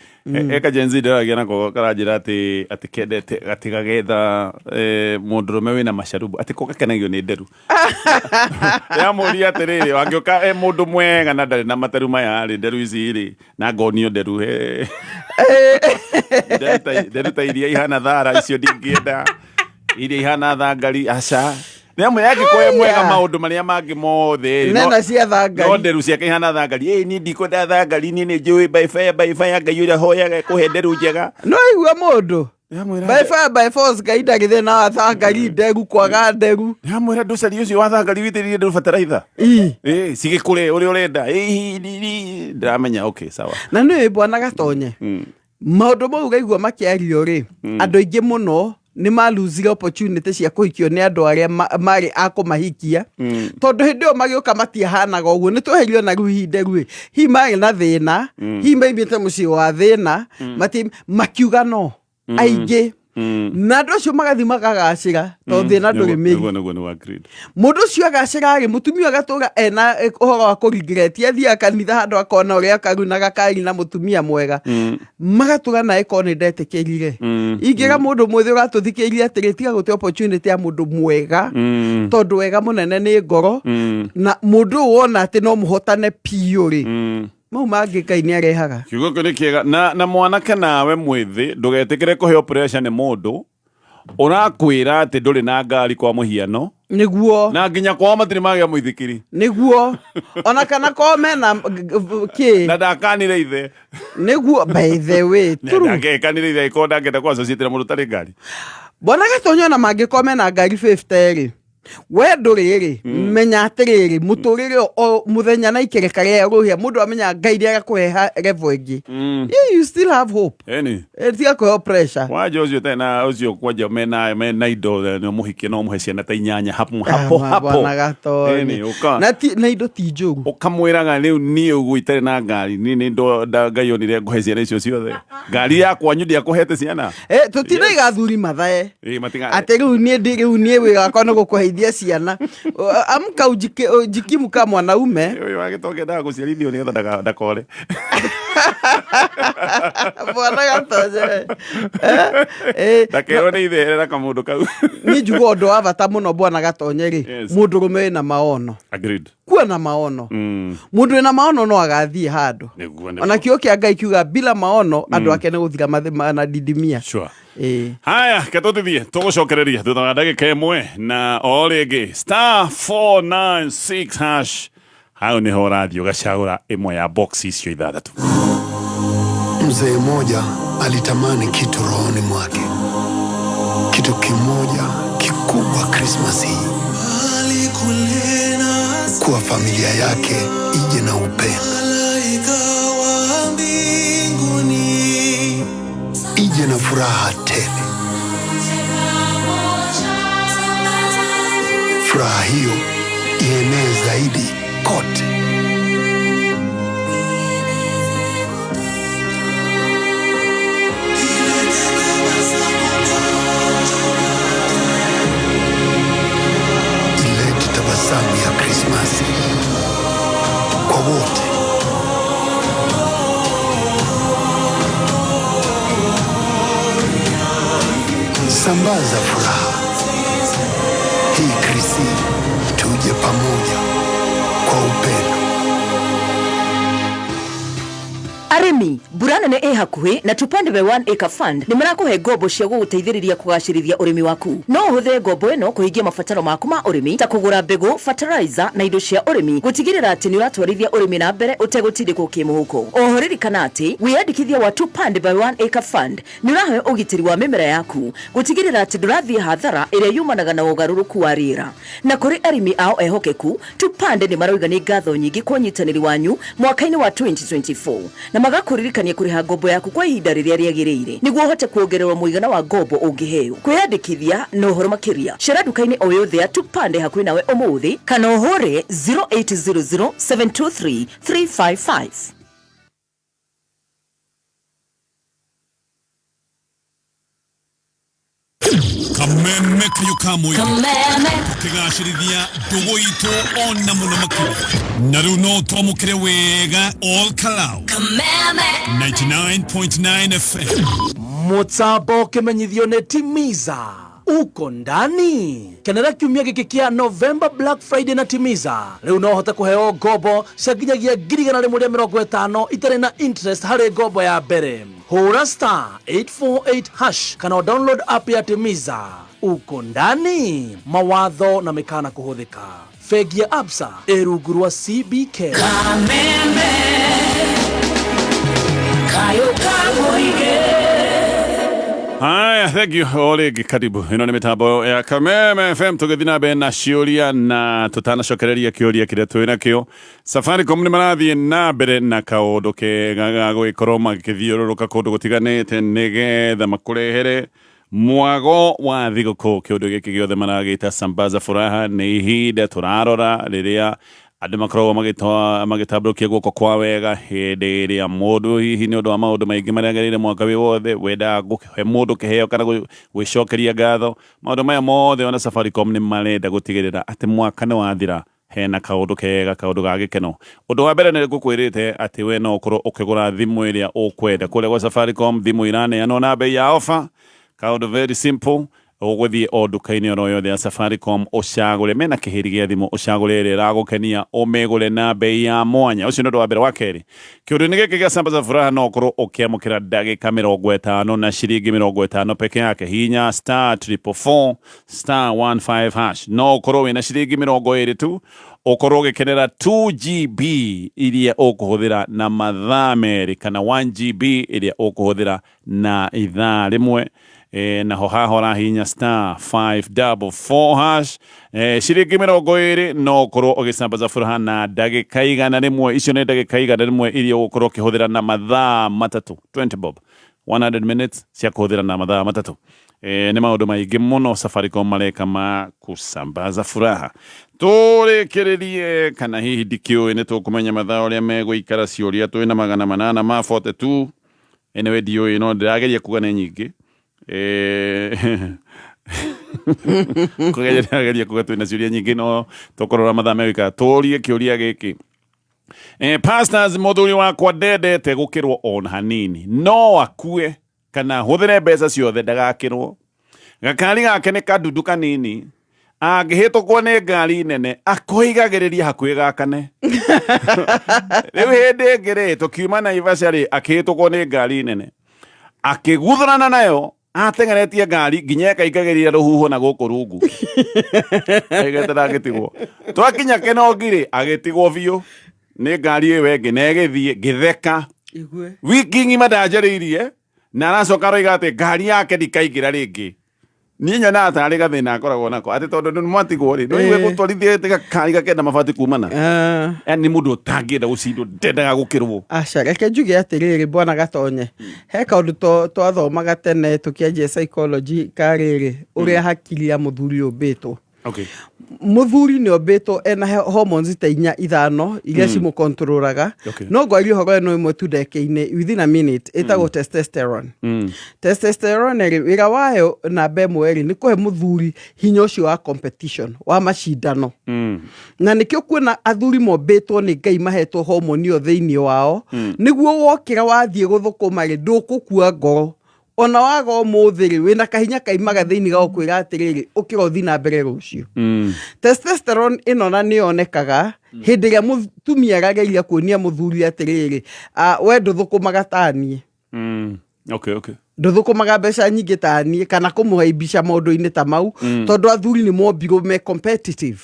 Eka Gen Z ndĩragia nako karanjĩra atĩ kendete gatigagetha mũndũrũme wĩna macarubu atĩ ko gakenagio nĩ nderu. Ndĩramũria atĩrĩrĩ, wangĩũka mũndũ mwega na ndarĩ na materu maya rĩ, nderu ici rĩ, na ngonio nderu, he. Nderu ta iria ihana thara icio ndingĩenda, iria ihana thangari, aca. Nĩ amwe angĩkorwo e mwega Haya. maũndũ marĩa mangĩ mothe Nena cia thangari. No nderu ciake ihana thangari. Ĩ niĩ ndikwenda thangari, niĩ nĩ njũĩ by fire by fire Ngai ũrĩa hoyaga ekũhe nderu njega. No igua mũndũ. By fire by force Ngai ndarĩ thĩna wa thangari nderu kwaga nderu. Ndĩramwĩra ndũcarie ũcio wa thangari witĩrĩrie nderu bataraitha. Ĩ cigĩkũre ũrĩa ũrenda. Ĩ ndĩramenya okay sawa. Na nĩ bwana Gatonye. Maũndũ mau ũraigua makĩario rĩ, andũ aingĩ mũno nĩ maluzire opportunity cia kũhikio nĩ andũ arĩa marĩ a kũmahikia tondũ hĩndĩ ĩyo magĩũka matiahanaga ũguo nĩ tweherio na rĩu ihinda rĩ hihi marĩ na thĩna hihi maimĩte mũciĩ wa thĩna makiuga no aingĩ na andũ acio magathiĩ makagacĩra tondũ thĩna ndũrĩ mĩri. Nĩguo nĩguo nĩ agreed. Mũndũ ũcio agacĩra rĩ, mũtumia agatũra ena ũhoro wa kũregret, athiaga kanitha handũ akona ũrĩa akaruna gakari na mũtumia mwega magatũra naye korwo nĩ ndetĩkĩrire. Ingĩra mũndũ mwĩthĩ ũratũthikĩrĩria atĩrĩ, tiga gũte opportunity ya mũndũ mwega tondũ wega mũnene nĩ ngoro na mũndũ ũyũ wona atĩ no mũhotane piũ rĩ, mau mangĩ Ngai nĩ arehaga. Kiugo kĩu nĩ kĩega na mwanake nawe mwĩthĩ ndũgetĩkĩre kũheo pressure nĩ mũndũ ũrakwĩra atĩ ndũrĩ na ngari kwa mũhiano nĩguo na nginya kwao matirĩ magĩa mũithikiri nĩguo ona kana kwao mena kĩ na ndakanire ithe nĩguo by the way true. Ndakanire ithe angĩkorwo ndangĩenda kũ associate na mũndũ ũtarĩ ngari. Bwana Gatonyo ona mangĩkorwo mena ngari 50 rĩ, we ndũrĩ rĩ, menya atĩrĩrĩ, mũtũrĩre o mũthenya na ikereka rĩa rũhĩa mũndũ amenya Ngai nĩ agakũhe level ĩngĩ. You still have hope. Eni. Tiga kũheo pressure. Kwanja ũcio ũtarĩ na ũcio kwanja mena indo nĩ mũhikie no mũhe ciana ta inyanya hapo hapo hapo. Bwana Gatonyo. Eni, ũka. Na ti na indo ti njũru. Ũkamwĩraga rĩu niĩ ũguo itarĩ na ngari niĩ nĩ Ngai onire ngũhe ciana icio ciothe. Ngari ya kwanyu ndiakũhete ciana. Tũtiraiga athuri mathae. Ĩ, matiga. Atĩ rĩu niĩ ndĩ rĩu niĩ wĩra wakwa nĩ gũkũheithia ciana. Amka ujikimu kama mwanaume. Ũyũ wa gĩtonge endaga gũciarithio nĩgetha ndakore. Bwana Gatonye. Ndakerwo nĩ ithe erera kamũndũ kau. Niĩ njuga ũndũ wa bata mũno Bwana Gatonye rĩ, Yes. mũndũrũme wĩna maono. Agreed. Kuwa na maono. Mũndũ wĩna maono no agathiĩ handũ. Nĩguo, nĩguo. Ona kĩo kĩa Ngai kiuga bila maono andũ ake nĩ gũthira manadidimia. Sure. Haya, ke tũtithie tũgũcokereria thutha wa ndagĩka ĩmwe na o rĩngĩ star 496 hash hau nĩho ũrathiĩ ũgacagũra ĩmwe ya box icio ithathatũ. Mzee mmoja alitamani kitu rohoni mwake, kitu kimoja kikubwa Krismasi hii, kuwa familia yake ije na upendo, ije na furaha tele. Furaha hiyo ienee zaidi kote. Ilete tabasamu ya Krismasi kwa wote. Sambaza furaha hii Krisi, tuje pamoja kwa upendo. Arĩmi, mbura nene ĩ hakuhĩ na Tupande by 1 Acre Fund nĩ marakũhe ngombo cia gũgũteithĩrĩria kũgacĩrithia ũrĩmi waku. No ũhũthĩre ngombo ĩno kũhingia mabataro maku ma ũrĩmi ta kũgũra mbegũ, fertilizer na indo cia ũrĩmi, gũtigĩrĩra atĩ nĩ ũratwarithia ũrĩmi na mbere ũtegũtindĩkwo kĩmũhuko. Oho ririkana atĩ wĩyandĩkithia wa Tupande by 1 Acre Fund nĩ ũrahe ũgitĩri wa mĩmera yaku, gũtigĩrĩra atĩ ndũrathiĩ hathara ĩrĩa yumanaga na ũgarũrũku wa rĩera. Na kũrĩ arĩmi ao ehokeku, Tupande nĩ maroiga nĩ ngatho nyingĩ kwa ũnyitanĩri wanyu mwaka-inĩ wa 2024 na magakũririkania kũrĩha ngombo yaku kwa ihinda rĩrĩa rĩagĩrĩire nĩguo ũhote kuongererwo mũigana wa ngombo ũngĩheo. Kwĩyandĩkithia na ũhoro makĩria, cera nduka-inĩ o yothe ya Tupande hakuhĩ nawe ũmũthĩ kana ũhũre 0800 723 355. Kameme kayo kamwe Kameme. Tukigacĩrithia ndũgũ itũ ona mũno makĩria na rĩu no twamũkĩre wega all Kalau Kameme. 99.9 FM. Mũtambo ũkĩmenyithio nĩ Timiza uko ndani. Kenera kiumia gĩkĩ kĩa November Black Friday na Timiza. Rĩu no ũhote kũheo ngombo cia nginyagia 150,000 itarĩ na interest harĩ ngombo ya mbere. Hũra star 848 hash kana download app ya Timiza. Uko ndani mawatho na mĩkana kũhũthĩka. Bengi ya Absa ĩ rungu rwa CBK. Kameme kayo ka mũingĩ. Haya, thank you o rĩngĩ, karibu. Ĩno nĩ mĩtambo ya Kameme FM, tũgĩthiĩ na mbere na ciũria na tũtanacokereria kĩũria kĩrĩa twĩ nakĩo. Safaricom nĩ marathiĩ na mbere na kaũndũ kega ga gũgĩkorwo magĩthiũrũrũka kũndũ gũtiganĩte nĩgetha makũrehere mwago wa thigũkũ. Kĩũndũ gĩkĩ gĩothe maragĩta Sambaza Furaha. Nĩ ihinda tũrarora rĩrĩa andũ makoragwo magĩtambũrũkia guoko kwa wega hĩndĩ ĩrĩa mũndũ hihi nĩ ũndũ wa maũndũ maingĩ marĩa agereire mwaka wĩ wothe wendaga kũhe mũndũ kĩheo kana gwĩcokeria ngatho. Maũndũ maya mothe ona Safaricom nĩ marenda gũtigĩrĩra atĩ mwaka nĩ wathira hena kaũndũ kega, kaũndũ ga gĩkeno. Ũndũ wa mbere nĩ ngũkwĩrĩte atĩ we no ũkorwo ũkĩgũra thimũ ĩrĩa ũkwenda kũrĩa gwa Safaricom. Thimũ iraneanwo na bei ya ofa, kaũndũ very simple. Ũgũthiĩ o nduka-inĩ oro yothe ya Safaricom, ũcagũre mena kĩhĩri gĩa thimũ, ũcagũre ĩrĩa ĩragũkenia, ũmĩgũre na bei ya mwanya. Ũcio nĩ ũndũ wa mbere. Wa kerĩ, kĩũndũ-inĩ gĩkĩ gĩa Sambaza Furaha no ũkorwo ũkĩamũkĩra ndagĩka 50 na ciringi 50 peke yake. Hinya *444*15#. No ũkorwo wĩna ciringi 20 tu, ũkorwo ũgĩkenera 2 GB iria ũkũhũthĩra na mathaa 2 kana 1 GB ĩrĩa ũkũhũthĩra na ithaa 1. Naho haha ũrahihinya *544#, ciringi 20, no ũkorwo ũgĩcambaza furaha na ndagĩka 100. Icio nĩ ndagĩka 100 iria ũgũkorwo ũkĩhũthĩra na mathaa 3, 20 bob, 100 minutes cia kũhũthĩra na mathaa 3. Nĩ maũndũ maingĩ mũno Safaricom mareka ma kusambaza furaha. Tũrĩkĩrĩrie kana hihi ndikĩũĩ, nĩ tũkũmenya mathaa ũrĩa megũikara. Ciũria twĩna 842. Anyway, ndiũĩ, no ndĩrageria kuga nĩ nyingĩ. Kũgeria ndĩrageria kuga twĩna ciũria nyingĩ, no tũkũrora mathaa megũikara. Tũrie kĩũria gĩkĩ. Pastors, mũthuri wakwa ndendete gũkĩrwo ona hanini, no akue kana hũthĩre mbeca ciothe ndagakĩrwo. Gakari gake nĩ kadundu kanini, angĩhĩtũkwo nĩ ngari nene akoigagĩrĩria hakuhĩ gakane. Rĩu hĩndĩ ĩngĩ rĩ, tũkiuma Naivasha rĩ, akĩhĩtũkwo nĩ ngari nene, akĩguthũrana nayo ateng'eretie ngari nginya ĩkaingagĩrĩria rũhuho na gũkũ rungu, agĩetera agĩtigwo. Twakinya Kĩnongi rĩ, agĩtigwo biũ nĩ ngari ĩyo ĩngĩ na ĩgĩthiĩ. Ngĩtheka wiki ng'ima ndanjarĩirie, na aracoka aroiga atĩ ngari yake ndikaingĩra rĩngĩ. Niĩ nyonaga tarĩ gathĩna akoragwo nako, atĩ tondũ nĩ mwatigwo rĩ, no igue gũtwarithia gakari gakenda mabati kumana. Yani nĩ mũndũ ũtangĩenda gũcindwo, ndendaga gũkĩrwo. Aca, reke njuge atĩrĩrĩ, bwana Gatonye, he kaũndũ twathomaga tene tũkĩanjia psychology karĩrĩ ũrĩa hakiri ya mũthuri ũmbĩtwo. Mũthuri nĩ ombĩtwo ena hormones ta 4 5 iria cimũkontrolaga. No ngwaria ũhoro ĩno ĩmwe tu ndeke-inĩ within a minute, ĩtagwo testosterone. Testosterone rĩ, wĩra wayo namba 1 rĩ, nĩ kũhe mũthuri hinya ũcio wa competition, wa macindano. Na nĩkĩo kuona athuri mombĩtwo nĩ Ngai mahetwo hormone ĩyo thĩinĩ wao, nĩguo wokĩra wathiĩ gũthũkũma rĩ, ndũkũkua ngoro. Ona waga ũmũthĩ rĩ, wĩna kahinya kaimaga thĩinĩ ga gũkwĩra atĩrĩrĩ, ũkĩra ũthiĩ na mbere rũciũ. Testosterone ĩno na nĩyonekaga hĩndĩ ĩrĩa mũtumia arageria kuonia mũthuri atĩrĩrĩ, we ndũthũkũmaga ta niĩ. Ndũthũkũmaga mbeca nyingĩ ta niĩ, kana kũmũhaimbisha maũndũ-inĩ ta mau, tondũ athuri nĩ mombirwo me competitive.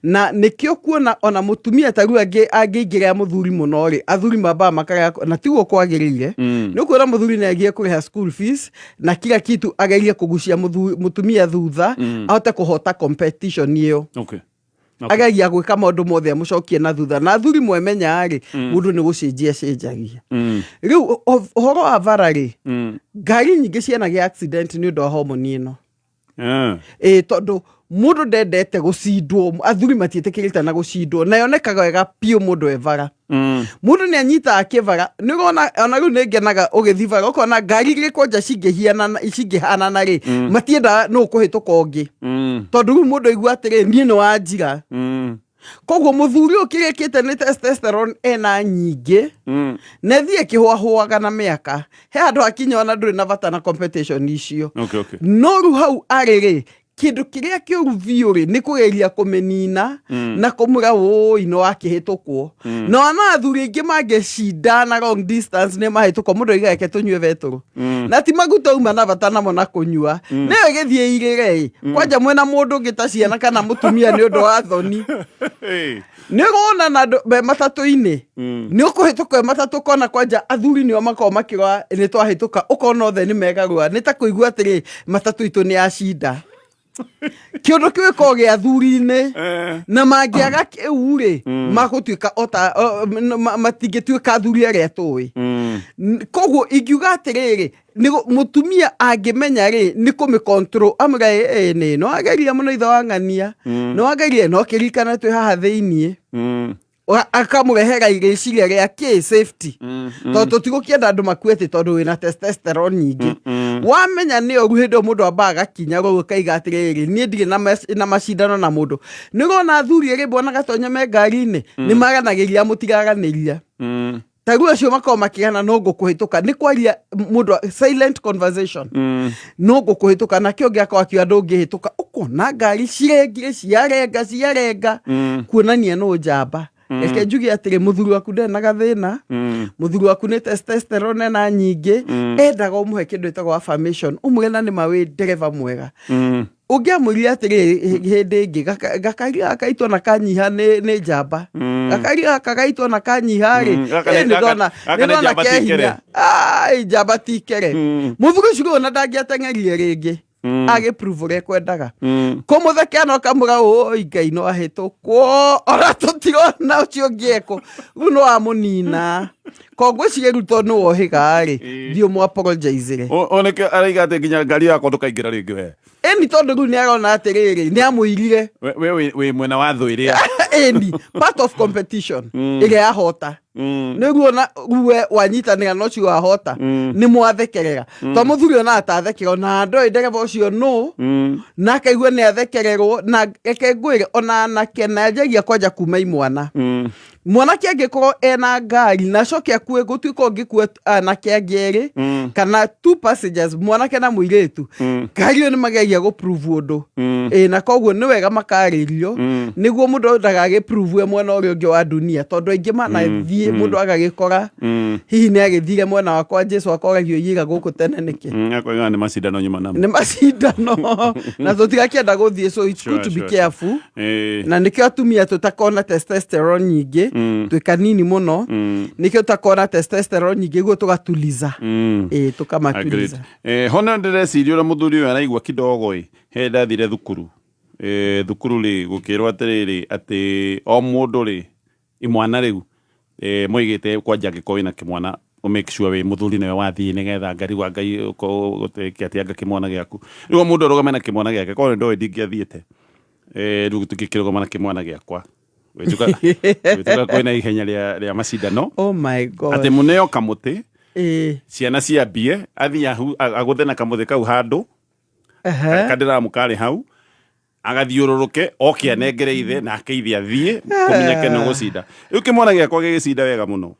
Na nĩkĩo kuona ona mũtumia ta rĩu angĩingĩrĩra mũthuri mũno rĩ, athuri mambaga makarega, na tiguo kwagĩrĩire. Nĩ ũkuona mũthuri nĩ agiye kũrĩha school fees na kila kitu, agerie kũgucia mũtumia thutha, ahote kũhota competition ĩyo. Ageria gwĩka maũndũ mothe amũcokie na thutha. Na athuri mwemenya rĩ, mũndũ nĩ gũcenjia acenjagia. Rĩu ũhoro wa bara rĩ, ngari nyingĩ cianagĩa accident nĩ ũndũ wa hormone ĩno. Ĩ tondũ mũndũ ndendete gũcindwo, athuri matiĩtĩkĩrĩte na gũcindwo, na yonekaga wega biũ mũndũ e bara. Mũndũ nĩ anyitaga kĩbara, nĩ ũrona ona rĩu nĩ ngenaga ũgĩthiĩ bara ũkona ngari igĩrĩ kwanja cingĩhanana rĩ, matiendaga nũ ũkũhĩtũka ũngĩ. Tondũ rĩu mũndũ aigua atĩrĩ, niĩ nĩ wanjira. Koguo mũthuri ũyũ kĩrĩkĩte nĩ testosterone ena nyingĩ, na ĩthiĩ ĩkĩhũahũaga na mĩaka. He handũ hakinya ona ndũrĩ na bata na competition icio. No rĩu hau arĩ rĩ, Kĩndũ kĩrĩa kĩũru biũ rĩ, nĩ kũgeria kũmĩnina na kũmũra wũi no akĩhĩtũkwo. Na ona athuri aingĩ mangĩcinda na long distance nĩ mahĩtũkwo, mũndũ oigaga reke tũnyue betũrũ. Na ti maguta uma na bata namo na kũnyua. Nĩyo ĩgĩthiĩ irĩre ĩ, kwanja mwĩna mũndũ ũngĩ ta ciana kana mũtumia nĩ ũndũ wa thoni. Nĩ ũrona na andũ me matatũ-inĩ, nĩ ũkũhĩtũka e matatũ, ũkona kwanja athuri nĩo makoragwo makĩrora nĩ twahĩtũka, ũkona othe nĩ megarũa, nĩ ta kũigua atĩrĩ matatũ itũ nĩ yacinda. Kĩũndũ kĩu gĩkoragwo gĩa athuri-inĩ, na mangĩaga kĩu rĩ, magũtuĩka ota matingĩtuĩka athuri arĩa tũĩ. Koguo ingiuga atĩrĩrĩ, mũtumia angĩmenya rĩ, nĩ kũmĩ control, amwĩra ĩ nĩ no ageria mũno ithe wa ng'ania, no agerie no kĩririkane twĩ haha thĩiniĩ. Akamũrehera rĩciria rĩa kĩ safety, tondũ tũtigũkĩenda andũ makue atĩ tondũ wĩna testosterone nyingĩ. Wamenya nĩ ũru, hĩndĩ ĩyo mũndũ ambaga agakinya rũu akaiga atĩrĩrĩ, niĩ ndirĩ na macindano na mũndũ. Nĩ ũrona athuri erĩ mbona gatonya me ngari-inĩ, nĩ maranagĩria, mũtiraranĩria. Ta rĩu acio makoragwo makĩgana no ngũkũhĩtũka, nĩ kwaria mũndũ silent conversation, no ngũkũhĩtũka, nake ũngĩ akorwo akiuga ndũngĩhĩtũka. Ũkona ngari cirengire, ciarenga ciarenga, kuonania no njamba. Reke njuge atĩrĩ, mũthuri waku ndarĩ na gathĩna. Mũthuri waku nĩ testosterone ena nyingĩ, endaga ũmũhe kĩndũ ĩtagwo affirmation, ũmwĩre na nĩma wĩ ndereba mwega. Ũngĩamwĩrire atĩrĩ hĩndĩ ĩngĩ, gakari gaka gaitwo na kanyiha nĩ njamba, gakari gaka gaitwo na kanyiha rĩ, Gaka nĩ- gaka nĩ nĩ ndona njamba ti kehinya. kere. Ai, njamba ti kere. Mũthuri ũcio ona ndangĩateng'erire rĩngĩ, agĩ prove ũrĩa ekwendaga. Kũmũthekea no kamũra ũi Ngai no ahĩtũkwo, ona tũtirona ũcio ũngĩ eko rĩu no amũnina. Koguo ngwĩciria rĩu tondũ nĩ wohĩga rĩ, thiĩ ũmũ apologize-re. Oneke araiga atĩ nginya ngari yakwa ndũkaingĩra rĩngĩ we. Ĩni, tondũ rĩu nĩ arona atĩrĩrĩ, nĩ amũirire. We wĩ mwena wa thũ ĩrĩa. Ĩni, part of competition ĩrĩa yahota. Nĩ ruona ruwe wanyitanĩra na ũcio wahota, nĩ mwathekerera. To mũthuri ona atathekera, ona ndoĩ ndereba ũcio nũ, na akaigua nĩ athekererwo. Na reke ngwĩre, ona anake na njagia kwanja kuma imwana, mwanake angĩkorwo ena ngari na acoke akue, gũtuĩka ũngĩkua anake angĩ erĩ kana two passengers, mwanake na mũirĩtu, ngari ĩyo nĩ mageria gũ prove ũndũ. Ĩ, na koguo nĩ wega makarĩrio, nĩguo mũndũ ndagagĩ prove mwena ũrĩa ũngĩ wa dunia, tondũ aingĩ manathiĩ mũndũ agagĩkora hihi nĩ agĩthire mwena wakwa Jesu akoragio yĩga gũkũ tene nĩkĩ. Akoiga nĩ macindano nyuma namo. Nĩ macindano na tũtigakĩenda gũthiĩ, so it's good to be careful. Na nĩkĩo atumia tũtakona testosterone nyingĩ, twĩ kanini mũno, nĩkĩo tũtakona testosterone nyingĩ, guo tũgatuliza. Ĩ, tũkamatuliza. Agreed. Hona ndĩreciria ũrĩa mũthuri ũyũ araigua kidogo ĩ, he ndathire thukuru, thukuru rĩ, gũkĩrwo atĩrĩrĩ, atĩ o mũndũ rĩ, imwana rĩu, moigĩte kwanja angĩkorwo wĩna kĩmwana, ũ make sure wĩ mũthuri nĩwe wathiĩ, nĩgetha ngari wa Ngai ũkorwo atĩ anga kĩmwana gĩaku. Rĩu o mũndũ arũgame na kĩmwana gĩake, korwo nĩ ndoĩ ndingĩathiĩte. Rĩu ngĩkĩrũgama na kĩmwana gĩakwa. Gwĩtuka kwĩna ihenya rĩa macindano. Oh my God. Atĩ mũneo kamũtĩ, ciana ciambie, athiĩ agũthe na kamũtĩ kau handũ, kandĩramu karĩ hau, agathiũrũrũke oke anengere ithe, nake ithe athiĩ kũmenyeke nĩ gũcinda. Rĩu kĩmwana gĩakwa gĩgĩcinda wega mũno.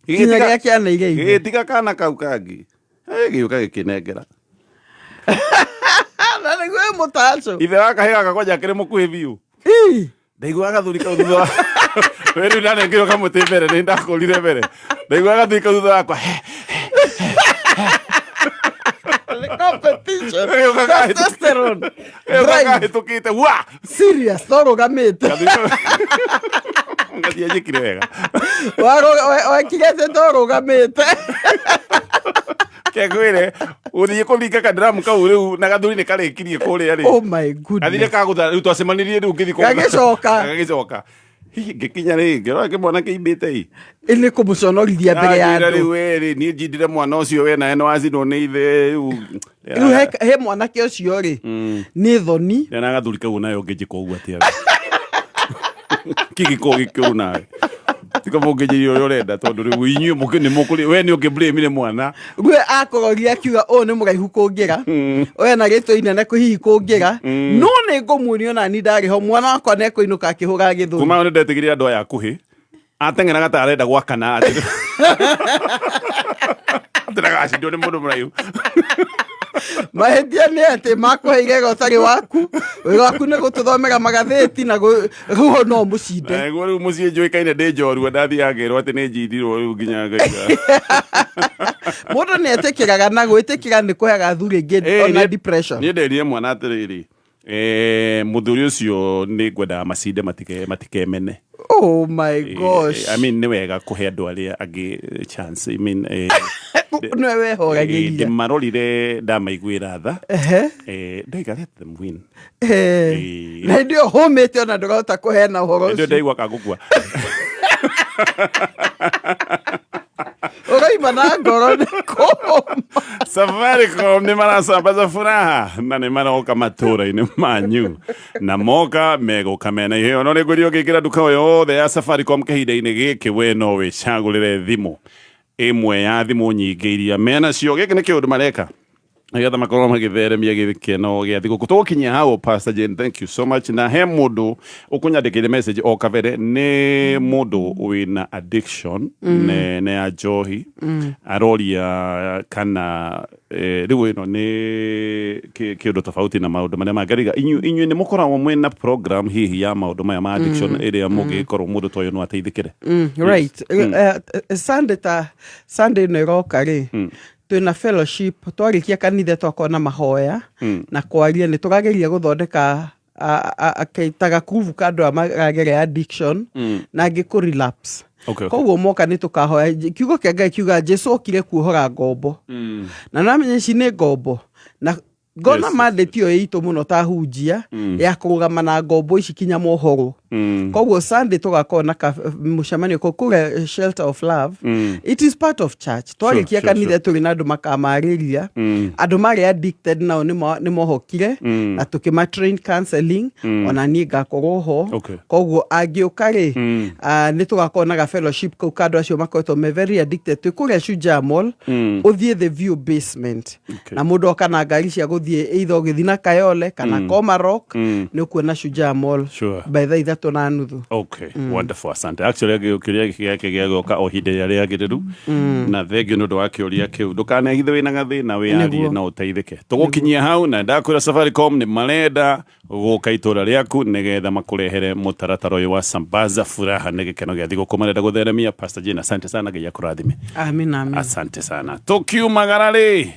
Nginya gĩa kĩaneire ithe. Gĩgĩtiga kana kau kangĩ, gĩũka gĩkĩnengera. Na nĩguo wĩ mũtaco. Ithe wa kahĩ gaka kwanja akĩrĩ mũkuhĩ biũ. Ndaiguaga gathuri kau thutha wa we rĩu ndanengerwo kamũtĩ mbere, nĩ ndakũrire mbere, ndaiguaga gathuri kau thutha wakwa. Competition. Testosterone. Gĩũka kahĩtũkĩte wa Serious, no rũgamĩte. Ngathiĩ njĩkire wega. Wekire atĩ to rũgamĩte. Kengwĩre gũthiĩ kũringa kandiramu kau rĩu na gathuri nĩ karĩkirie kũrĩa rĩ. Oh my goodness. Gathire kagũtha rĩu twacemanirie rĩu ngĩthiĩ kũgũtha. Gagĩcoka. Gagĩcoka. Hihi ngĩkinya rĩ, ngĩrora kĩmwana kĩimbĩte ĩ. Nĩ kũmũconorithia mbere ya Anjĩra andũ. rĩu we rĩ, niĩ njindire mwana ũcio we nawe nĩ wacinwo nĩ ithe rĩu. Rĩu he mwanake ũcio rĩ, nĩ thoni. Na gathuri kau nayo ngĩnjĩka ũguo atĩa? Kĩgĩkorwo gĩkĩũru nawe. Tiga mũngĩnjĩria ũrĩa ũrenda, tondũ rĩu inyuĩ mũkĩ nĩ mũkũrĩ we nĩ ũngĩ blame nĩ mwana. Gwe akũroria akiuga ũyũ nĩ mũraihu kũngĩra, ũyũ ena rĩtwa inene hihi kũngĩra, no nĩ ngũmuonia ona ni ndarĩ ho, mwana wakwa nĩ ekũinũka akĩhũra gĩthũri. Kuma nĩ ndetigĩrire andũ aya akuhĩ. Ateng'eraga ta arenda gwakana atĩ. Atĩ ndagacindwo nĩ mũndũ mũraihu. Mahĩtia nĩ atĩ makũheire wĩra ũtarĩ waku. Wĩra waku nĩ gũtũthomera magathĩti na rĩu no mũcinde. Naguo rĩu mũciĩ njũĩkaine ndĩ njorua, ndathiaga ngerwo atĩ nĩ njindirwo, rĩu nginya ngaiga. Mũndũ nĩ etĩkĩraga, na gwĩtĩkĩra nĩ kũheaga athuri aingĩ ona depression. Niĩ nderire mwana atĩrĩrĩ, mũthuri ũcio nĩ ngwendaga macinde matikemene. Oh my gosh. I mean, nĩ wega kũhe andũ arĩa angĩ chance. I mean, nĩwe wehoragĩria. Ndĩmarorire, ndamaiguĩra tha. Ndoiga, "Let them win." Na hĩndĩ ĩyo hũmĩte ona ndũrahota kũheana ũhoro Hĩndĩ ĩyo ũcio. ndaigua kangũkua. Ũroima na ngoro nĩ kũũma. Safaricom nĩ marasambaza furaha na nĩ maroka matũra-inĩ manyu, na moka megũka mena iheo. No nĩ ngwĩrio, ũngĩingĩra nduka o yothe ya Safaricom kahinda-inĩ gĩkĩ, we no wĩcagũrĩre thimũ ĩmwe ya thimũ nyingĩ iria menacio. Gĩkĩ nĩ kĩũndũ mareka nĩgetha makorwo magĩtheremia gĩkeno gĩa thigũkũ. Tũgũkinyia hau. Pastor Jane, thank you so much. Na he mũndũ ũkũnyandĩkĩire message o kabere, nĩ mũndũ wĩna addiction ne ya njohi. Aroria kana rĩu ĩno nĩ kĩũndũ tofauti na maũndũ marĩa mangariga. Inyuĩ nĩ mũkoragwo mwĩna program hihi ya maũndũ maya ma addiction ĩrĩa mũngĩkorwo mũndũ ta ũyũ no ateithĩkĩre? Right. Sunday, ta Sunday ĩno ĩroka rĩ, twĩna fellowship. Twarĩkia kanitha twakorwo na mahoya na kwaria. Nĩ tũrageria gũthondeka ta gakurubu ka andũ aya maragerera addiction na angĩ kũ relapse. Koguo moka nĩ tũkahoya. Kiugo kĩa Ngai kiuga Jesu okire kuohora ngombo, na namenya ici nĩ ngombo, na ngona mandate ĩyo itũ mũno ta hunjia ya kũrũgama na ngombo ici kinya mohorwo. Koguo Sunday tũgakorwo na mũcemanio kũu kũrĩa Shelter of Love. It is part of church. Twarĩkia kanitha tũrĩ na andũ makamarĩria. Andũ marĩ addicted nao nĩ mohokire na tũkĩma train counseling. Ona niĩ ngakorwo ho. Koguo angĩũka rĩ, nĩ tũgakorwo na ga fellowship kau ka andũ acio makoretwo me very addicted. Twĩ kũrĩa Shujaa Mall, ũthiĩ The View basement. Na mũndũ oka na ngari cia gũthiĩ, either ũgĩthiĩ na Kayole kana Komarok, nĩ ũkuona Shujaa Mall by 3:30. Okay, wonderful, asante. Actually, kĩũria gĩake gĩagũka o ihinda rĩrĩa rĩagĩrĩru, na thengio nĩ ũndũ wa kĩũria kĩu. Ndũkanehithe wĩna gathĩna, wĩyarie no ũteithĩke. Tũgũkinyia hau, na ndakwĩra Safaricom nĩ marenda gũka itũra rĩaku nĩgetha makũrehere mũtaratara ũyũ wa sambaza furaha. Nĩ gĩkeno gĩa thigũkũ marenda gũtheremia. Pastor Jane, asante sana, Ngai akũrathime. Amin, amin. Asante sana. Tũkiumagara rĩ.